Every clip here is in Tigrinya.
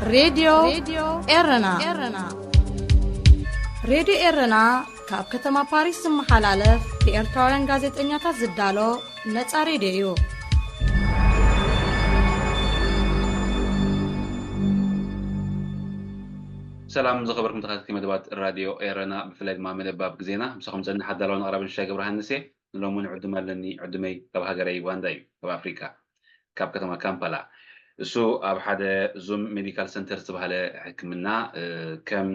ሬድዮ ኤረና። ሬድዮ ኤረና ካብ ከተማ ፓሪስ ዝመሓላለፍ ብኤርትራውያን ጋዜጠኛታት ዝዳሎ ነጻ ሬድዮ እዩ። ሰላም ዝኸበርኩም ተኸታተልቲ መደባት ራድዮ ኤረና፣ ብፍላይ ድማ መደብ ኣብ ግዜና። ምሳኹም ዘንሓዳላውን ኣቕራብን ሻይ ገብረሃንስ እየ። ንሎሚ እውን ዕዱም ኣለኒ። ዕዱመይ ካብ ሃገረ ዩጋንዳ እዩ፣ ካብ ኣፍሪካ፣ ካብ ከተማ ካምፓላ። እሱ ኣብ ሓደ ዙም ሜዲካል ሰንተር ዝተባህለ ሕክምና ከም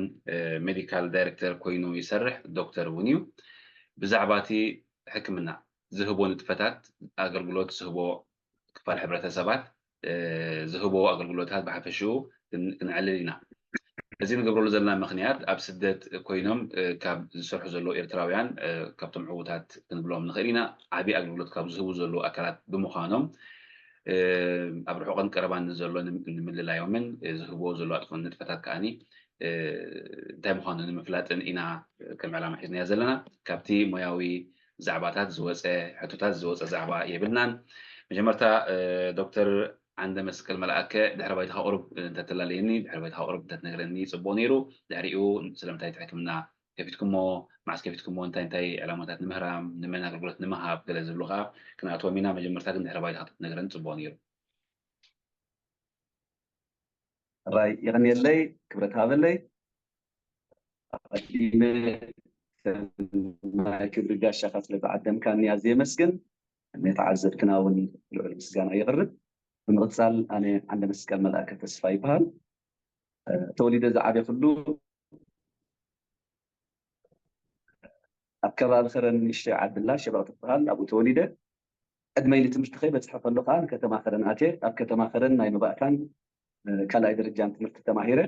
ሜዲካል ዳይሬክተር ኮይኑ ይሰርሕ፣ ዶክተር እውን እዩ። ብዛዕባ እቲ ሕክምና ዝህቦ ንጥፈታት፣ ኣገልግሎት ዝህቦ ክፋል ሕብረተሰባት ዝህቦ ኣገልግሎታት ብሓፈሽኡ ክነዕልል ኢና። እዚ ንገብረሉ ዘለና ምኽንያት ኣብ ስደት ኮይኖም ካብ ዝሰርሑ ዘለዉ ኤርትራውያን ካብቶም ዕዉታት ክንብሎም ንኽእል ኢና። ዓብዪ ኣገልግሎት ካብ ዝህቡ ዘለዉ ኣካላት ብምዃኖም ኣብ ርሑቕን ቀረባን ዘሎ ንምልላዮምን ዝህብዎ ዘለዉ ኣጥፍኦን ንጥፈታት ከዓኒ እንታይ ምዃኑ ንምፍላጥን ኢና ከም ዕላማ ሒዝናዮ ዘለና። ካብቲ ሞያዊ ዛዕባታት ዝወፀ ሕቶታት ዝወፀ ዛዕባ የብልናን። መጀመርታ ዶክተር ዓንደ መስቀል መልኣከ ድሕሪ ባይታኻ ቁሩብ እንተተላለየኒ፣ ድሕሪ ባይታኻ ቁሩብ እንተትነግረኒ ፅቡቕ ነይሩ። ድሕሪኡ ስለምንታይ እቲ ሕክምና ከፊትኩሞ፣ መዓስ ከፊትኩሞ፣ እንታይ እንታይ ዕላማታት ንምህራም፣ ንመን ኣገልግሎት ንምሃብ ገለ ዝብሉ ከዓ ክንኣትዎም ኢና። መጀመርታ ግን ድሕሪ ባይታኻ እንተትነግረኒ ፅቡቕ ነይሩ። ራይ የቐንየለይ፣ ክብረት ሃበለይ። ኣቐዲመ ከም ናይ ክብሪ ጋሻኻ ስለ ዝዓደምካኒ ኣዝየ የመስግን። ንተዓዘብትና እውን ልዑል ምስጋና የቕርብ። ብምቕጻል ኣነ ዓንደ መስቀል መልኣከ ተስፋ ይበሃል። ተወሊደ ዝዓበኹሉ ኣብ ከባቢ ከረን ንእሽተይ ዓድላ ሸበቕ ትበሃል፣ ኣብኡ ተወሊደ። ዕድመይ ንትምህርቲ ከይበጽሐ ከሎ ከኣ ንከተማ ከረን ኣትየ። ኣብ ከተማ ከረን ናይ መባእታን ካልኣይ ደረጃን ትምህርቲ ተማሂረ።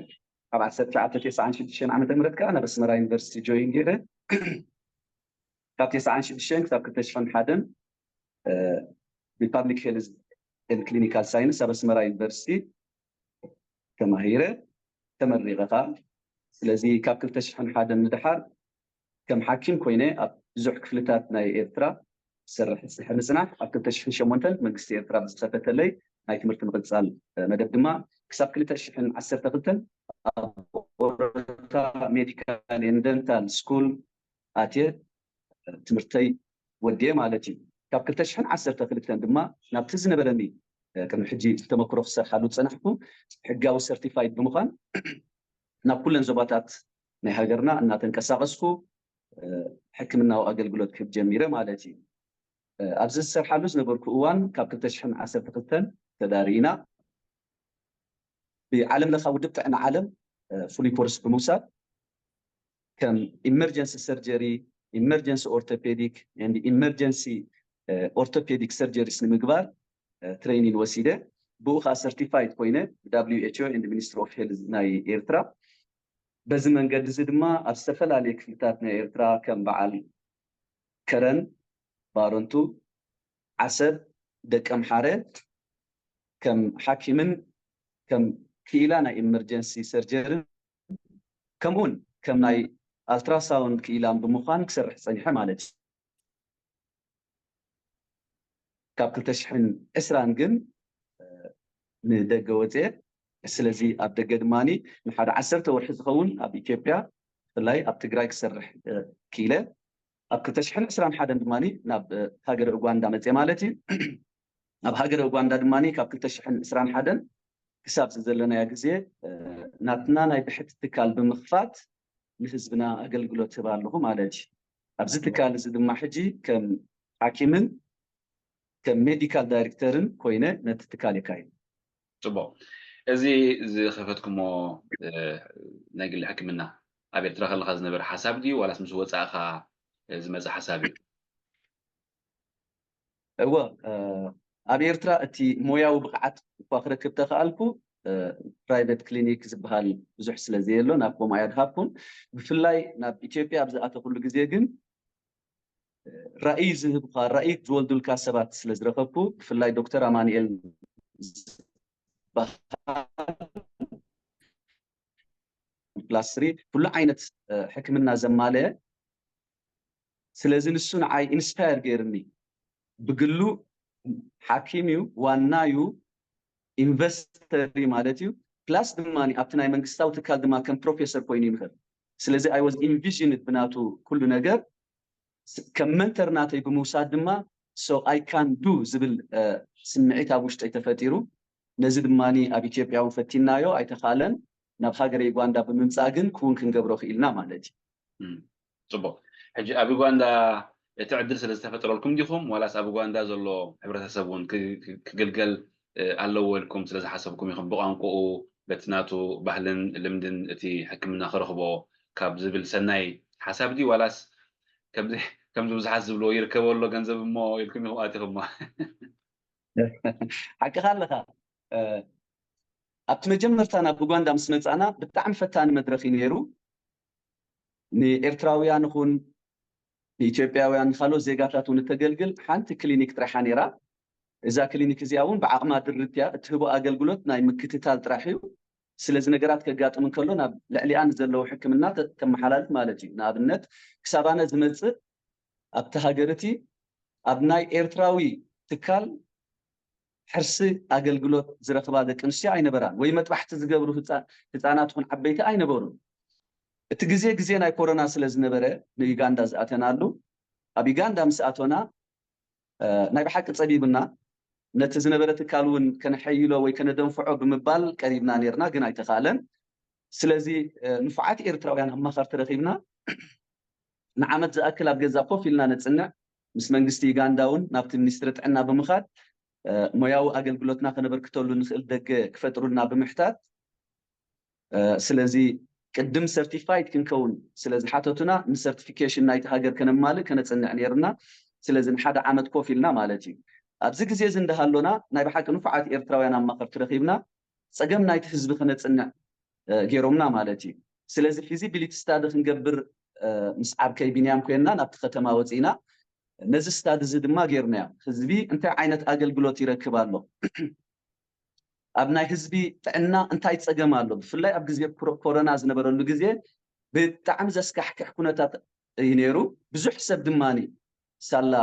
ኣብ ዓሰርተ ትሽዓተ ተስዓን ሽዱሽተን ዓመተ ምህረት ከኣ ናብ ኣስመራ ዩኒቨርሲቲ ጆይን ገይረ። ካብ ተስዓን ሽዱሽተን ክሳብ ክልተ ሽሕን ሓደን ብፓብሊክ ሄልዝ ኤንድ ክሊኒካል ሳይንስ ኣብ ኣስመራ ዩኒቨርሲቲ ተማሂረ፣ ተመሪቐ ከኣ። ስለዚ ካብ ክልተ ሽሕን ሓደን ንደሓር ከም ሓኪም ኮይነ ኣብ ብዙሕ ክፍልታት ናይ ኤርትራ ክሰርሕ ዝጸንሐ ምጽናሕ፣ ኣብ ክልተ ሽሕን ሸሞንተን መንግስቲ ኤርትራ ብዝኸፈተለይ ናይ ትምህርቲ ምቕጻል መደብ ድማ ክሳብ ክልተ ሽሕን ዓሰርተ ክልተን ኣብ ኦሮታ ሜዲካል ኤንድ ደንታል ስኩል ኣትየ ትምህርተይ ወድየ ማለት እዩ። ካብ ክልተ ሽሕን ዓሰርተ ክልተን ድማ ናብቲ ዝነበረኒ ቅድሚ ሕጂ ተመክሮ ክሰርሓሉ ዝጸናሕኩ ሕጋዊ ሰርቲፋይድ ብምዃን ናብ ኩለን ዞባታት ናይ ሃገርና እናተንቀሳቐስኩ ሕክምናዊ ኣገልግሎት ክህብ ጀሚረ ማለት እዩ። ኣብዚ ዝሰርሓሉ ዝነበርኩ እዋን ካብ ክልተ ሽሕን ዓሰርተ ክልተን ተዳሪና ብዓለም ለኻዊ ውድብ ጥዕና ዓለም ፍሉይ ኮርስ ብምውሳድ ከም ኢመርጀንሲ ሰርጀሪ፣ ኢመርጀንሲ ኦርቶፔዲክ ኤንድ ኢመርጀንሲ ኦርቶፔዲክ ሰርጀሪስ ንምግባር ትሬኒን ወሲደ ብኡ ከዓ ሰርቲፋይድ ኮይነ ብ WHO and Ministry of Health ናይ ኤርትራ። በዚ መንገዲ እዚ ድማ ኣብ ዝተፈላለየ ክፍልታት ናይ ኤርትራ ከም በዓል ከረን፣ ባረንቱ፣ ዓሰብ፣ ደቀምሓረ ከም ሓኪምን ከም ክኢላ ናይ ኢመርጀንሲ ሰርጀርን ከምኡውን ከም ናይ ኣልትራሳውንድ ክኢላን ብምዃን ክሰርሕ ጸኒሐ ማለት እዩ። ካብ ክልተ ሽሕን ዕስራን ግን ንደገ ወፅየ። ስለዚ ኣብ ደገ ድማ ንሓደ ዓሰርተ ወርሒ ዝኸውን ኣብ ኢትዮጵያ ብፍላይ ኣብ ትግራይ ክሰርሕ ክኢለ። ኣብ ክልተ ሽሕን ዕስራን ሓደን ድማ ናብ ሃገረ ኡጋንዳ መፅየ ማለት እዩ። ኣብ ሃገረ ኡጋንዳ ድማ ካብ ክልተ ሽሕን ዕስራን ሓደን ክሳብ ዘለናዮ ግዜ ናትና ናይ ብሕቲ ትካል ብምኽፋት ንህዝብና ኣገልግሎት ህብ ኣለኹ ማለት እዩ። ኣብዚ ትካል እዚ ድማ ሕጂ ከም ሓኪምን ከም ሜዲካል ዳይሬክተርን ኮይነ ነቲ ትካል የካይድ። ፅቡቕ። እዚ ዝኸፈትኩሞ ናይ ግሊ ሕክምና ኣብ ኤርትራ ከለኻ ዝነበረ ሓሳብ ድዩ ዋላስ ምስ ወፃእኻ ዝመፀ ሓሳብ እዩ? እወ፣ ኣብ ኤርትራ እቲ ሞያዊ ብቕዓት እኳ ክረክብ ተኽኣልኩ ፕራይቨት ክሊኒክ ዝበሃል ብዙሕ ስለ ዘየሎ ናብ ከምኡ ኣየድሃብኩን። ብፍላይ ናብ ኢትዮጵያ ኣብ ዝኣተኹሉ ግዜ ግን ራእይ ዝህብካ ራእይ ዝወልዱልካ ሰባት ስለ ዝረኸብኩ ብፍላይ ዶክተር ኣማኑኤል ክላስ ስሪ ኩሉ ዓይነት ሕክምና ዘማለየ። ስለዚ ንሱ ንዓይ ኢንስፓየር ገይርኒ። ብግሉ ሓኪም እዩ፣ ዋና እዩ፣ ኢንቨስተር እዩ ማለት እዩ። plus ድማ ኣብቲ ናይ መንግስታዊ ትካል ድማ ከም ፕሮፌሰር ኮይኑ ይምህር። ስለዚ I was envisioned ብናቱ ኩሉ ነገር ከም መንተር ናተይ ብምውሳድ ድማ so I can do ዝብል ስምዒት ኣብ ውሽጠይ ተፈጢሩ። ነዚ ድማ ኣብ ኢትዮጵያ እውን ፈቲናዮ፣ ኣይተኻለን። ናብ ሃገረ ዩጋንዳ ብምምፃእ ግን ክውን ክንገብሮ ክኢልና ማለት እዩ። ፅቡቅ። ሕጂ ኣብ ዩጋንዳ እቲ ዕድል ስለ ዝተፈጠረልኩም ዲኹም ዋላስ ኣብ ዩጋንዳ ዘሎ ሕብረተሰብ እውን ክግልገል ኣለዎ ኢልኩም ስለ ዝሓሰብኩም ኢኹም ብቋንቋኡ በቲ ናቱ ባህልን ልምድን እቲ ሕክምና ክረኽቦ ካብ ዝብል ሰናይ ሓሳብ ድዩ ዋላስ ከምዚ ብዙሓት ዝብልዎ ይርከበ ኣሎ ገንዘብ እሞ ኢልኩም ኢኹም ኣቲኹሞ? ሓቅኻ ኣለኻ። ኣብቲ መጀመርታ ናብ ኡጋንዳ ምስ መፃና ብጣዕሚ ፈታኒ መድረኽ እዩ ነይሩ። ንኤርትራውያን ይኹን ንኢትዮጵያውያን ንካልኦት ዜጋታት እውን እተገልግል ሓንቲ ክሊኒክ ጥራሓ ነይራ። እዛ ክሊኒክ እዚኣ እውን ብዓቕማ ድርብቲ እያ። እትህቦ ኣገልግሎት ናይ ምክትታል ጥራሕ እዩ። ስለዚ ነገራት ከጋጥም እንከሎ ናብ ልዕሊኣ ንዘለዉ ሕክምና ተመሓላልፍ ማለት እዩ። ንኣብነት ክሳብ ኣነ ዝመፅእ ኣብቲ ሃገር እቲ ኣብ ናይ ኤርትራዊ ትካል ሕርሲ ኣገልግሎት ዝረኽባ ደቂ ኣንስትዮ ኣይነበራን፣ ወይ መጥባሕቲ ዝገብሩ ህፃናት ይኹን ዓበይቲ ኣይነበሩን። እቲ ግዜ ግዜ ናይ ኮሮና ስለ ዝነበረ ንዩጋንዳ ዝኣተናሉ። ኣብ ዩጋንዳ ምስ ኣቶና ናይ ብሓቂ ፀቢብና፣ ነቲ ዝነበረ ትካል እውን ከነሐይሎ ወይ ከነደንፍዖ ብምባል ቀሪብና ነርና፣ ግን ኣይተኻለን። ስለዚ ንፉዓት ኤርትራውያን ኣማኸርቲ ረኺብና ንዓመት ዝኣክል ኣብ ገዛ ኮፍ ኢልና ነፅንዕ። ምስ መንግስቲ ዩጋንዳ እውን ናብቲ ሚኒስትሪ ጥዕና ብምኻድ ሞያዊ ኣገልግሎትና ከነበርክተሉ ንኽእል ደገ ክፈጥሩልና ብምሕታት፣ ስለዚ ቅድም ሰርቲፋይድ ክንከውን ስለ ዝሓተቱና ንሰርቲፊኬሽን ናይቲ ሃገር ከነማልእ ከነፅንዕ ነይርና። ስለዚ ንሓደ ዓመት ኮፍ ኢልና ማለት እዩ። ኣብዚ ግዜ እዚ እንዳሃሎና ናይ ብሓቂ ንፉዓት ኤርትራውያን ኣማኸርቲ ረኺብና ፀገም ናይቲ ህዝቢ ከነፅንዕ ገይሮምና ማለት እዩ። ስለዚ ፊዚቢሊቲ ስታዲ ክንገብር ምስ ዓርከይ ቢንያም ኮይንና ናብቲ ከተማ ወፂእና። ነዚ ስታዲ እዚ ድማ ገይርናዮ። ህዝቢ እንታይ ዓይነት ኣገልግሎት ይረክብ ኣሎ፣ ኣብ ናይ ህዝቢ ጥዕና እንታይ ፀገም ኣሎ፣ ብፍላይ ኣብ ግዜ ኮሮና ዝነበረሉ ግዜ ብጣዕሚ ዘስካሕክሕ ኩነታት እዩ ነይሩ። ብዙሕ ሰብ ድማ ሳላ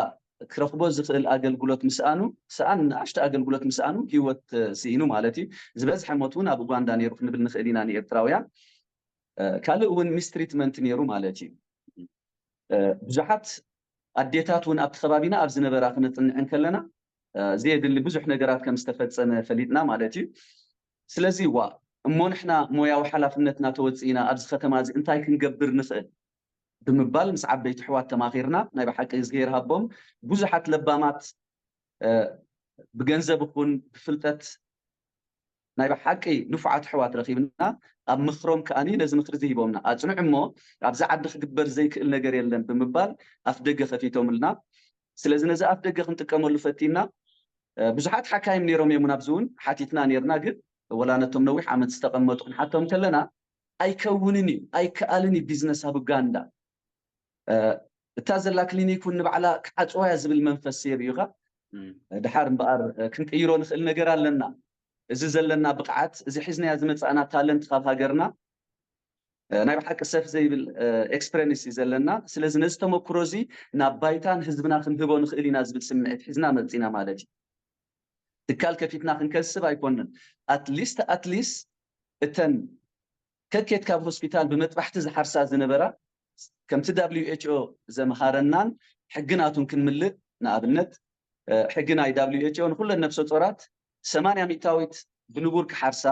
ክረኽቦ ዝኽእል ኣገልግሎት ምስኣኑ፣ ሰኣን ንኣሽተ ኣገልግሎት ምስኣኑ ህይወት ስኢኑ ማለት እዩ። ዝበዝሐ ሞት እውን ኣብ ኡጋንዳ ነይሩ ክንብል ንኽእል ኢና ንኤርትራውያን። ካልእ እውን ሚስትሪትመንት ነይሩ ማለት እዩ። ብዙሓት ኣዴታት እውን ኣብቲ ከባቢና ኣብ ዝነበራ ክነፅንዕ እንከለና ዘየድሊ ብዙሕ ነገራት ከም ዝተፈፀመ ፈሊጥና ማለት እዩ። ስለዚ ዋ እሞ ንሕና ሞያዊ ሓላፍነትና ተወፂእና ኣብዚ ከተማ እዚ እንታይ ክንገብር ንኽእል ብምባል ምስ ዓበይቲ ኣሕዋት ተማኺርና። ናይ ብሓቂ እግዚኣብሔር ሃቦም ብዙሓት ለባማት ብገንዘብ ይኹን ብፍልጠት ናይ ብሓቂ ንፉዓት ኣሕዋት ረኺብና። ኣብ ምኽሮም ከኣ ነዚ ምኽሪ እዚ ሂቦምና። ኣፅንዑ እሞ ኣብዚ ዓዲ ክግበር ዘይክእል ነገር የለን ብምባል ኣፍ ደገ ከፊቶምልና። ስለዚ ነዚ ኣፍ ደገ ክንጥቀመሉ ፈቲና። ብዙሓት ሓካይም ነይሮም እዮም ኣብዚ እውን ሓቲትና ነይርና። ግን ወላ ነቶም ነዊሕ ዓመት ዝተቐመጡ ክንሓቶም ከለና ኣይከውንን እዩ፣ ኣይከኣልን እዩ ቢዝነስ ኣብ ኡጋንዳ። እታ ዘላ ክሊኒክ እውን ንባዕላ ክዓፅዋ እያ ዝብል መንፈስ የርእዩኻ። ድሓር እምበኣር ክንቅይሮ ንኽእል ነገር ኣለና። እዚ ዘለና ብቕዓት፣ እዚ ሒዝናያ ዝመፃእና ታለንት ካብ ሃገርና ናይ ብሓቂ ሰፍ ዘይብል ኤክስፕረንስ እዩ ዘለና። ስለዚ ነዚ ተመክሮ እዚ ናብ ባይታ ንህዝብና ክንህቦ ንኽእል ኢና ዝብል ስምዒት ሒዝና መፂና ማለት እዩ። ትካል ከፊትና ክንከስብ ኣይኮንን። ኣትሊስት ኣትሊስት እተን ከኬት ካብ ሆስፒታል ብመጥባሕቲ ዝሓርሳ ዝነበራ ከምቲ ዳብሊው ኤች ኦ ዘምሃረናን ሕጊ ናቱን ክንምልእ፣ ንኣብነት ሕጊ ናይ ዳብሊው ኤች ኦ ንኩለን ነፍሰ ጾራት ሰማንያ ሚእታዊት ብንቡር ክሓርሳ፣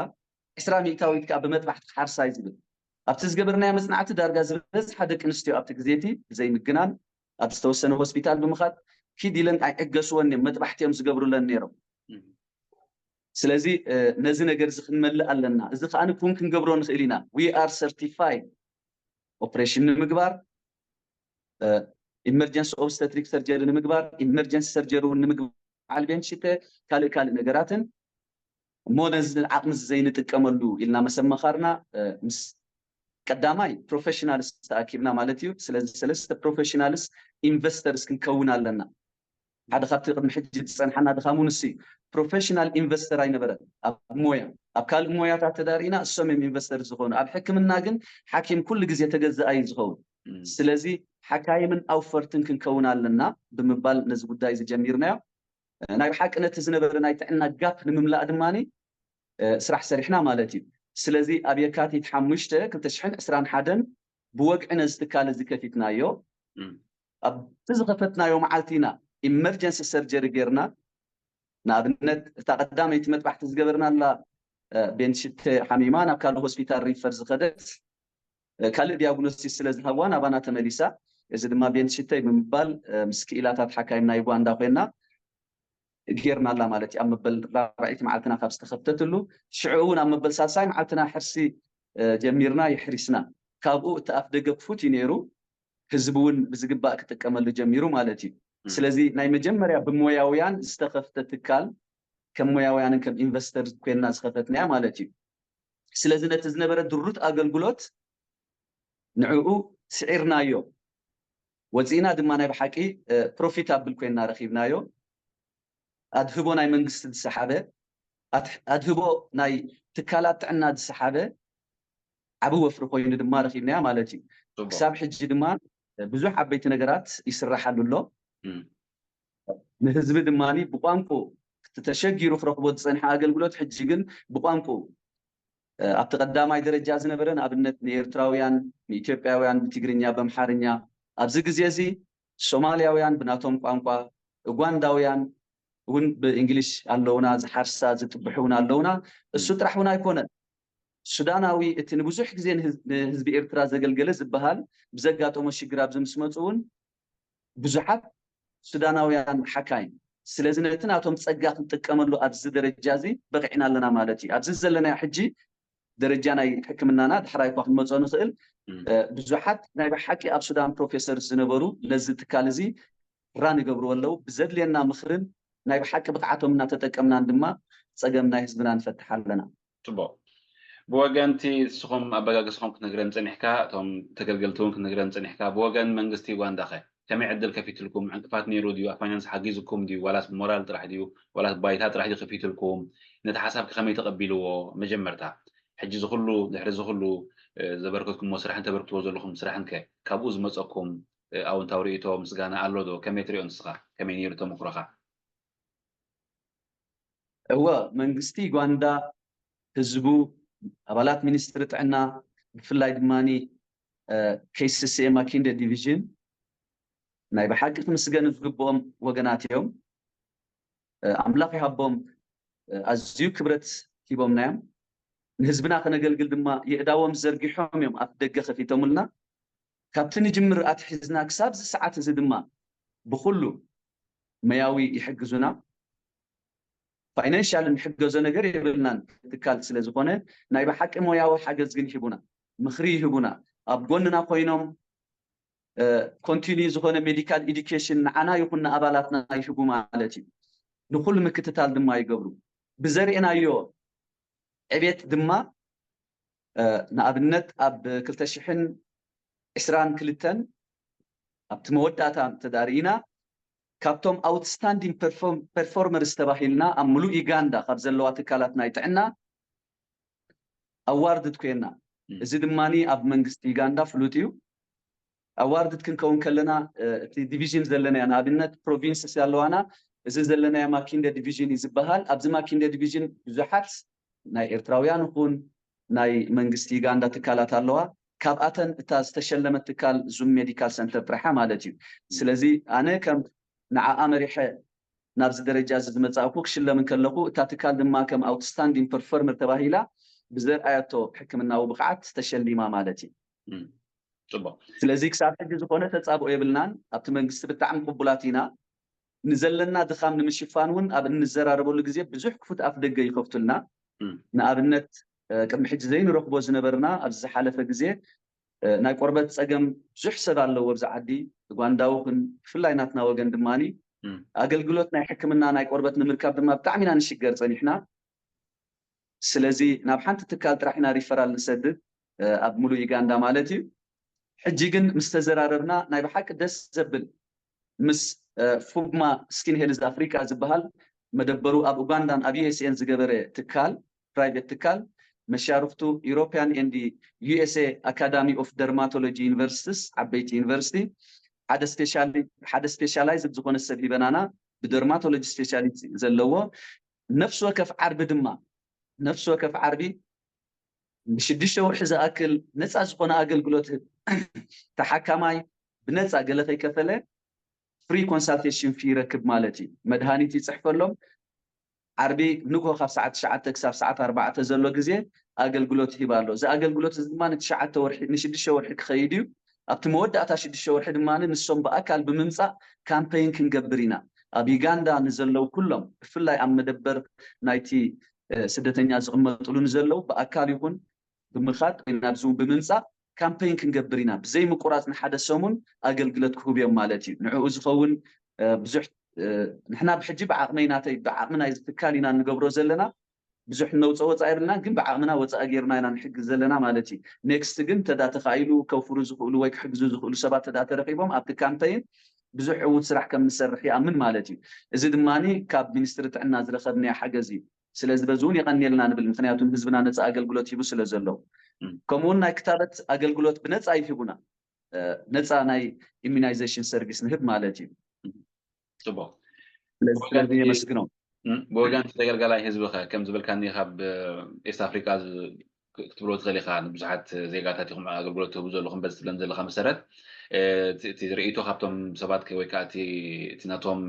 ዕስራ ሚእታዊት ከዓ ብመጥባሕቲ ክሓርሳ እዩ ዝብል። ኣብቲ ዝገበርናዮ መፅናዕቲ ዳርጋ ዝበዝሓ ደቂ ኣንስትዮ ኣብቲ ግዜቲ ብዘይምግናን ኣብ ዝተወሰነ ሆስፒታል ብምኻድ ኪድ ኢለን ኣይዕገስወን እዮም፣ መጥባሕቲ እዮም ዝገብሩለን ነይሮም። ስለዚ ነዚ ነገር እዚ ክንመልእ ኣለና። እዚ ከዓ ንኩን ክንገብሮ ንኽእል ኢና። We are certified ኦፕሬሽን ንምግባር፣ ኢመርጀንሲ ኦብስተትሪክ ሰርጀሪ ንምግባር፣ ኢመርጀንሲ ሰርጀሪ እውን ንምግባር፣ ዓልቤንሽተ ካልእ ካልእ ነገራትን እሞ ነዚ ዓቕሚ ዘይንጥቀመሉ ኢልና መሰመኻርና ምስ ቀዳማይ ፕሮፌሽናልስ ተኣኪብና ማለት እዩ። ስለዚ ሰለስተ ፕሮፌሽናልስ ኢንቨስተርስ ክንከውን ኣለና። ሓደ ካብቲ ቅድሚ ሕጂ ዝፀንሓና ድኻሙ ንሱ እዩ። ፕሮፌሽናል ኢንቨስተር ኣይነበረን ኣብ ሞያ። ኣብ ካልእ ሞያታት ተዳርኢና እሶም እዮም ኢንቨስተር ዝኾኑ። ኣብ ሕክምና ግን ሓኪም ኩሉ ግዜ ተገዛኣይ ዝኸውን። ስለዚ ሓካይምን ኣውፈርትን ክንከውን ኣለና ብምባል ነዚ ጉዳይ እዚ ጀሚርናዮ። ናይ ብሓቂ ነቲ ዝነበረ ናይ ጥዕና ጋፕ ንምምላእ ድማ ስራሕ ሰሪሕና ማለት እዩ። ስለዚ ኣብ የካቲት ሓሙሽተ ክልተ ሽሕን ዕስራን ሓደን ብወግዒ ነዚ ትካል እዚ ከፊትናዮ። ኣብቲ ዝኸፈትናዮ መዓልቲ ኢና ኢመርጀንሲ ሰርጀሪ ጌርና። ንኣብነት እታ ቀዳመይቲ መጥባሕቲ ዝገበርናላ ቤንሽተ ሓሚማ ናብ ካልእ ሆስፒታል ሪፈር ዝኸደት ካልእ ዲያግኖሲስ ስለ ዝሃብዋ ናባና ተመሊሳ። እዚ ድማ ቤንሽተይ ብምባል ምስ ክኢላታት ሓካይም ናይ ዩጋንዳ ኮይና ጌርናላ ማለት እዩ። ኣብ መበል ራብዐይቲ መዓልትና ካብ ዝተኸፍተትሉ ሽዑ እውን ኣብ መበል ሳልሳይ መዓልትና ሕርሲ ጀሚርና የሕሪስና። ካብኡ እቲ ኣፍ ደገ ክፉት እዩ ነይሩ። ህዝቢ እውን ብዝግባእ ክጥቀመሉ ጀሚሩ ማለት እዩ። ስለዚ ናይ መጀመርያ ብሞያውያን ዝተኸፍተ ትካል ከም ሞያውያንን ከም ኢንቨስተር ኮይንና ዝኸፈትናያ ማለት እዩ። ስለዚ ነቲ ዝነበረ ድሩት ኣገልግሎት ንዕኡ ስዒርናዮ ወፂእና ድማ ናይ ብሓቂ ፕሮፊታብል ኮይንና ረኺብናዮ። ኣድህቦ ናይ መንግስቲ ዝሰሓበ ኣድህቦ ናይ ትካላት ጥዕና ዝሰሓበ ዓብ ወፍሪ ኮይኑ ድማ ረኺብናያ ማለት እዩ። ክሳብ ሕጂ ድማ ብዙሕ ዓበይቲ ነገራት ይስራሓሉ ኣሎ። ንህዝቢ ድማ ብቋንቁ ተሸጊሩ ክረኽቦ ዝፀንሐ ኣገልግሎት ሕጂ ግን ብቋንቁ ኣብቲ ቀዳማይ ደረጃ ዝነበረ ንኣብነት ንኤርትራውያን ንኢትዮጵያውያን ብትግርኛ በምሓርኛ ኣብዚ ግዜ እዚ ሶማልያውያን ብናቶም ቋንቋ ኡጋንዳውያን እውን ብእንግሊሽ ኣለውና ዝሓርሳ ዝጥብሑ እውን ኣለውና። እሱ ጥራሕ እውን ኣይኮነን። ሱዳናዊ እቲ ንብዙሕ ግዜ ንህዝቢ ኤርትራ ዘገልገለ ዝበሃል ብዘጋጠሞ ሽግር ኣብዚ ምስ መፁ እውን ብዙሓት ሱዳናውያን ሓካይም ስለዚ ነቲ ናቶም ፀጋ ክንጥቀመሉ ኣብዚ ደረጃ እዚ በቂዕና ኣለና ማለት እዩ። ኣብዚ ዘለናዮ ሕጂ ደረጃ ናይ ሕክምናና ዳሕራይ እኳ ክንመፆ ንኽእል ብዙሓት ናይ ብሓቂ ኣብ ሱዳን ፕሮፌሰር ዝነበሩ ለዚ ትካል እዚ ራን ይገብርዎ ኣለዉ። ብዘድልየና ምኽርን ናይ ብሓቂ ብቕዓቶም እናተጠቀምናን ድማ ፀገም ናይ ህዝብና ንፈትሕ ኣለና። ፅቡቅ። ብወገንቲ ንስኹም ኣበጋግስኹም ክትነግረን ፀኒሕካ፣ እቶም ተገልገልቲ እውን ክትነግረን ፀኒሕካ። ብወገን መንግስቲ ዩጋንዳ ከ ከመይ ዕድል ከፊትልኩም? ዕንቅፋት ነይሩ ድዩ? ኣብ ፋይናንስ ሓጊዝኩም ድዩ? ዋላስ ብሞራል ጥራሕ ድዩ? ዋላስ ባይታ ጥራሕ ድዩ ከፊትልኩም? ነቲ ሓሳብ ከ ከመይ ተቐቢልዎ? መጀመርታ ሕጂ ዝኩሉ ድሕሪ ዝኩሉ ዘበርከትኩምዎ ስራሕን ተበርክትዎ ዘለኹም ስራሕን ከ ካብኡ ዝመፀኩም ኣውንታዊ ርእይቶ ምስጋና ኣሎ ዶ? ከመይ ትሪኦ ንስኻ? ከመይ ነይሩ ተመክሮኻ? እወ መንግስቲ ዩጋንዳ ህዝቡ ኣባላት ሚኒስትሪ ጥዕና ብፍላይ ድማ KCCA ማኪንደ ዲቪዥን ናይ ብሓቂ ክምስገኑ ዝግብኦም ወገናት እዮም። ኣምላኽ ይሃቦም ኣዝዩ ክብረት ሂቦምና እዮም። ንህዝብና ከነገልግል ድማ የእዳዎም ዘርጊሖም እዮም ኣፍ ደገ ከፊቶምልና። ካብቲ ንጅምር ኣትሒዝና ክሳብ እዚ ሰዓት እዚ ድማ ብኩሉ መያዊ ይሕግዙና። ፋይናንሻል እንሕገዞ ነገር የብልናን ትካል ስለ ዝኾነ ናይ ብሓቂ ሞያዊ ሓገዝ ግን ይህቡና፣ ምኽሪ ይህቡና፣ ኣብ ጎንና ኮይኖም ኮንቲኒ ዝኾነ ሜዲካል ኢዱኬሽን ንዓና ይኹን ንኣባላትና ይህቡ ማለት እዩ። ንኩሉ ምክትታል ድማ ይገብሩ። ብዘርእናዮ ዕቤት ድማ ንኣብነት ኣብ ክልተ ሽሕን ዕስራን ክልተን ኣብቲ መወዳእታ ተዳርኢና ካብቶም ኣውትስታንዲንግ ፐርፎርመርስ ተባሂልና ኣብ ሙሉእ ዩጋንዳ ካብ ዘለዋ ትካላት ናይ ጥዕና ኣዋርድድ ኮይና። እዚ ድማ ኣብ መንግስቲ ዩጋንዳ ፍሉጥ እዩ። ኣዋርድድ ክንከውን ከለና እቲ ዲቪዥን ዘለናያ ንኣብነት ፕሮቪንስስ ኣለዋና። እዚ ዘለናያ ማኪንደ ዲቪዥን እዩ ዝበሃል። ኣብዚ ማኪንደ ዲቪዥን ብዙሓት ናይ ኤርትራውያን ይኹን ናይ መንግስቲ ዩጋንዳ ትካላት ኣለዋ። ካብኣተን እታ ዝተሸለመት ትካል ዙም ሜዲካል ሰንተር ጥራሓ ማለት እዩ። ስለዚ ኣነ ከም ንዓኣ መሪሐ ናብዚ ደረጃ እዚ ዝመፃእኩ ክሽለም እንከለኹ እታ ትካል ድማ ከም ኣውትስታንዲንግ ፐርፎርመር ተባሂላ ብዘርኣየቶ ሕክምናዊ ብቕዓት ተሸሊማ ማለት እዩ። ፅቡቅ። ስለዚ ክሳብ ሕጂ ዝኾነ ተፃብኦ የብልናን። ኣብቲ መንግስቲ ብጣዕሚ ቅቡላት ኢና። ንዘለና ድኻም ንምሽፋን እውን ኣብ እንዘራረበሉ ግዜ ብዙሕ ክፉት ኣፍ ደገ ይኸፍቱልና። ንኣብነት ቅድሚ ሕጂ ዘይንረኽቦ ዝነበርና ኣብዚ ዝሓለፈ ግዜ ናይ ቆርበት ፀገም ብዙሕ ሰብ ኣለዎ ኣብዚ ዓዲ ጓንዳዊ ኩን ብፍላይ ናትና ወገን ድማ ኣገልግሎት ናይ ሕክምና ናይ ቆርበት ንምርካብ ድማ ብጣዕሚ ኢና ንሽገር ፀኒሕና። ስለዚ ናብ ሓንቲ ትካል ጥራሕ ኢና ሪፈራል ንሰድድ ኣብ ሙሉእ ዩጋንዳ ማለት እዩ። ሕጂ ግን ምስ ተዘራረብና ናይ ብሓቂ ደስ ዘብል ምስ ፉግማ ስኪን ሄልዝ ኣፍሪካ ዝበሃል መደበሩ ኣብ ኡጋንዳን ኣብ ዩኤስኤን ዝገበረ ትካል ፕራይቬት ትካል መሻርክቱ European and USA Academy of Dermatology Universities ዓበይቲ ዩኒቨርሲቲ ሓደ ስፔሻላይዝድ ዝኾነ ሰብ ሂበናና ብደርማቶሎጂ ስፔሻሊቲ ዘለዎ ነፍሲ ወከፍ ዓርቢ ድማ ነፍሲ ወከፍ ዓርቢ ንሽዱሽተ ወርሒ ዝኣክል ነፃ ዝኾነ ኣገልግሎት ህብ። ተሓካማይ ብነፃ ገለ ከይከፈለ ፍሪ ኮንሳልቴሽን ፊ ይረክብ ማለት እዩ። መድሃኒት ይፅሕፈሎም። ዓርቢ ንግሆ ካብ ሰዓት ትሽዓተ ክሳብ ሰዓት ኣርባዕተ ዘሎ ግዜ ኣገልግሎት ይህብ ኣሎ። እዚ ኣገልግሎት እዚ ድማ ንትሽዓተ ወርሒ ንሽዱሽተ ወርሒ ክኸይድ እዩ። ኣብቲ መወዳእታ ሽዱሽተ ወርሒ ድማ ንሶም ብኣካል ብምምፃእ ካምፔይን ክንገብር ኢና። ኣብ ዩጋንዳ ንዘለው ኩሎም ብፍላይ ኣብ መደበር ናይቲ ስደተኛ ዝቕመጥሉ ንዘለው ብኣካል ይኹን ብምኻድ ወይ ናብዚ እውን ብምምፃእ ካምፔይን ክንገብር ኢና። ብዘይ ምቁራፅ ንሓደ ሰሙን ኣገልግሎት ክህቡ እዮም ማለት እዩ። ንዕኡ ዝኸውን ብዙሕ ንሕና ብሕጂ ብዓቕመይ ናተይ ብዓቕሚ ናይዚ ትካል ኢና እንገብሮ ዘለና። ብዙሕ ነውፀ ወፃ የብልና፣ ግን ብዓቕምና ወፃኢ ጌርና ኢና ንሕግዝ ዘለና ማለት እዩ። ኔክስት ግን ተዳ ተኻኢሉ ከውፍሩ ዝኽእሉ ወይ ክሕግዙ ዝኽእሉ ሰባት ተዳ ተረኺቦም ኣብቲ ካምፔይን ብዙሕ ዕዉት ስራሕ ከም ንሰርሕ ይኣምን ማለት እዩ። እዚ ድማ ካብ ሚኒስትሪ ጥዕና ዝረኸብናዮ ሓገዝ እዩ። ስለዚ በዚ እውን የቐንየልና ንብል፣ ምክንያቱ ንህዝብና ነፃ ኣገልግሎት ሂቡ ስለ ዘሎ። ከምኡውን ናይ ክታበት ኣገልግሎት ብነፃ ይህቡና። ነፃ ናይ ኢሚናይዜሽን ሰርቪስ ንህብ ማለት እዩ። ፅቡቅ። ስለዚ የመስግኖም። ብወገን ተገልጋላይ ህዝቢ ከ ከም ዝበልካኒ ካብ ኤስት ኣፍሪካ ክትብሎ ትኽእል ኢኻ። ንብዙሓት ዜጋታት ኢኹም ኣገልግሎት ትህቡ ዘለኹም በዚ ትብለን ዘለካ መሰረት እቲ ርእይቶ ካብቶም ሰባት ወይ ከዓ እቲ ናቶም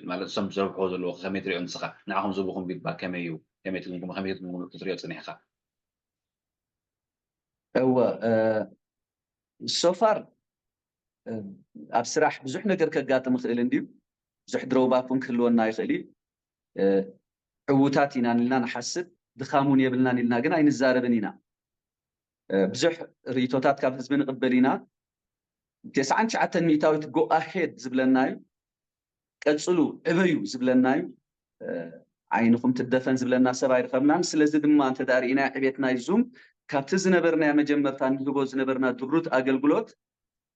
ማለት እሶም ዝረብሕዎ ዘለዎ ከመይ ትሪኦ ንስኻ? ንዓኹም ዝህቡኹም ፊድባክ ከመይ እዩ? ከመይ ትግምግሞ? ከመይ ክትሪኦ ፅኒሕካ? እወ ሶፋር ኣብ ስራሕ ብዙሕ ነገር ከጋጥም ይኽእል እንድዩ። ብዙሕ ድሮባክ እውን ክህልወና ይኽእል እዩ። ዕዉታት ኢና ኢልና ንሓስብ፣ ድኻም እውን የብልናን ኢልና ግን ኣይንዛረብን ኢና። ብዙሕ ርእይቶታት ካብ ህዝቢ ንቕበል ኢና። ተስዓን ትሽዓተን ሚእታዊት ጎ ኣሄድ ዝብለና እዩ። ቀፅሉ ዕበዩ ዝብለና እዩ። ዓይንኹም ትደፈን ዝብለና ሰብ ኣይረኸብናን። ስለዚ ድማ እንተ ርኢና ዕቤት ናይ ዙም ካብቲ ዝነበርናዮ መጀመርታ ንህቦ ዝነበርና ድሩት ኣገልግሎት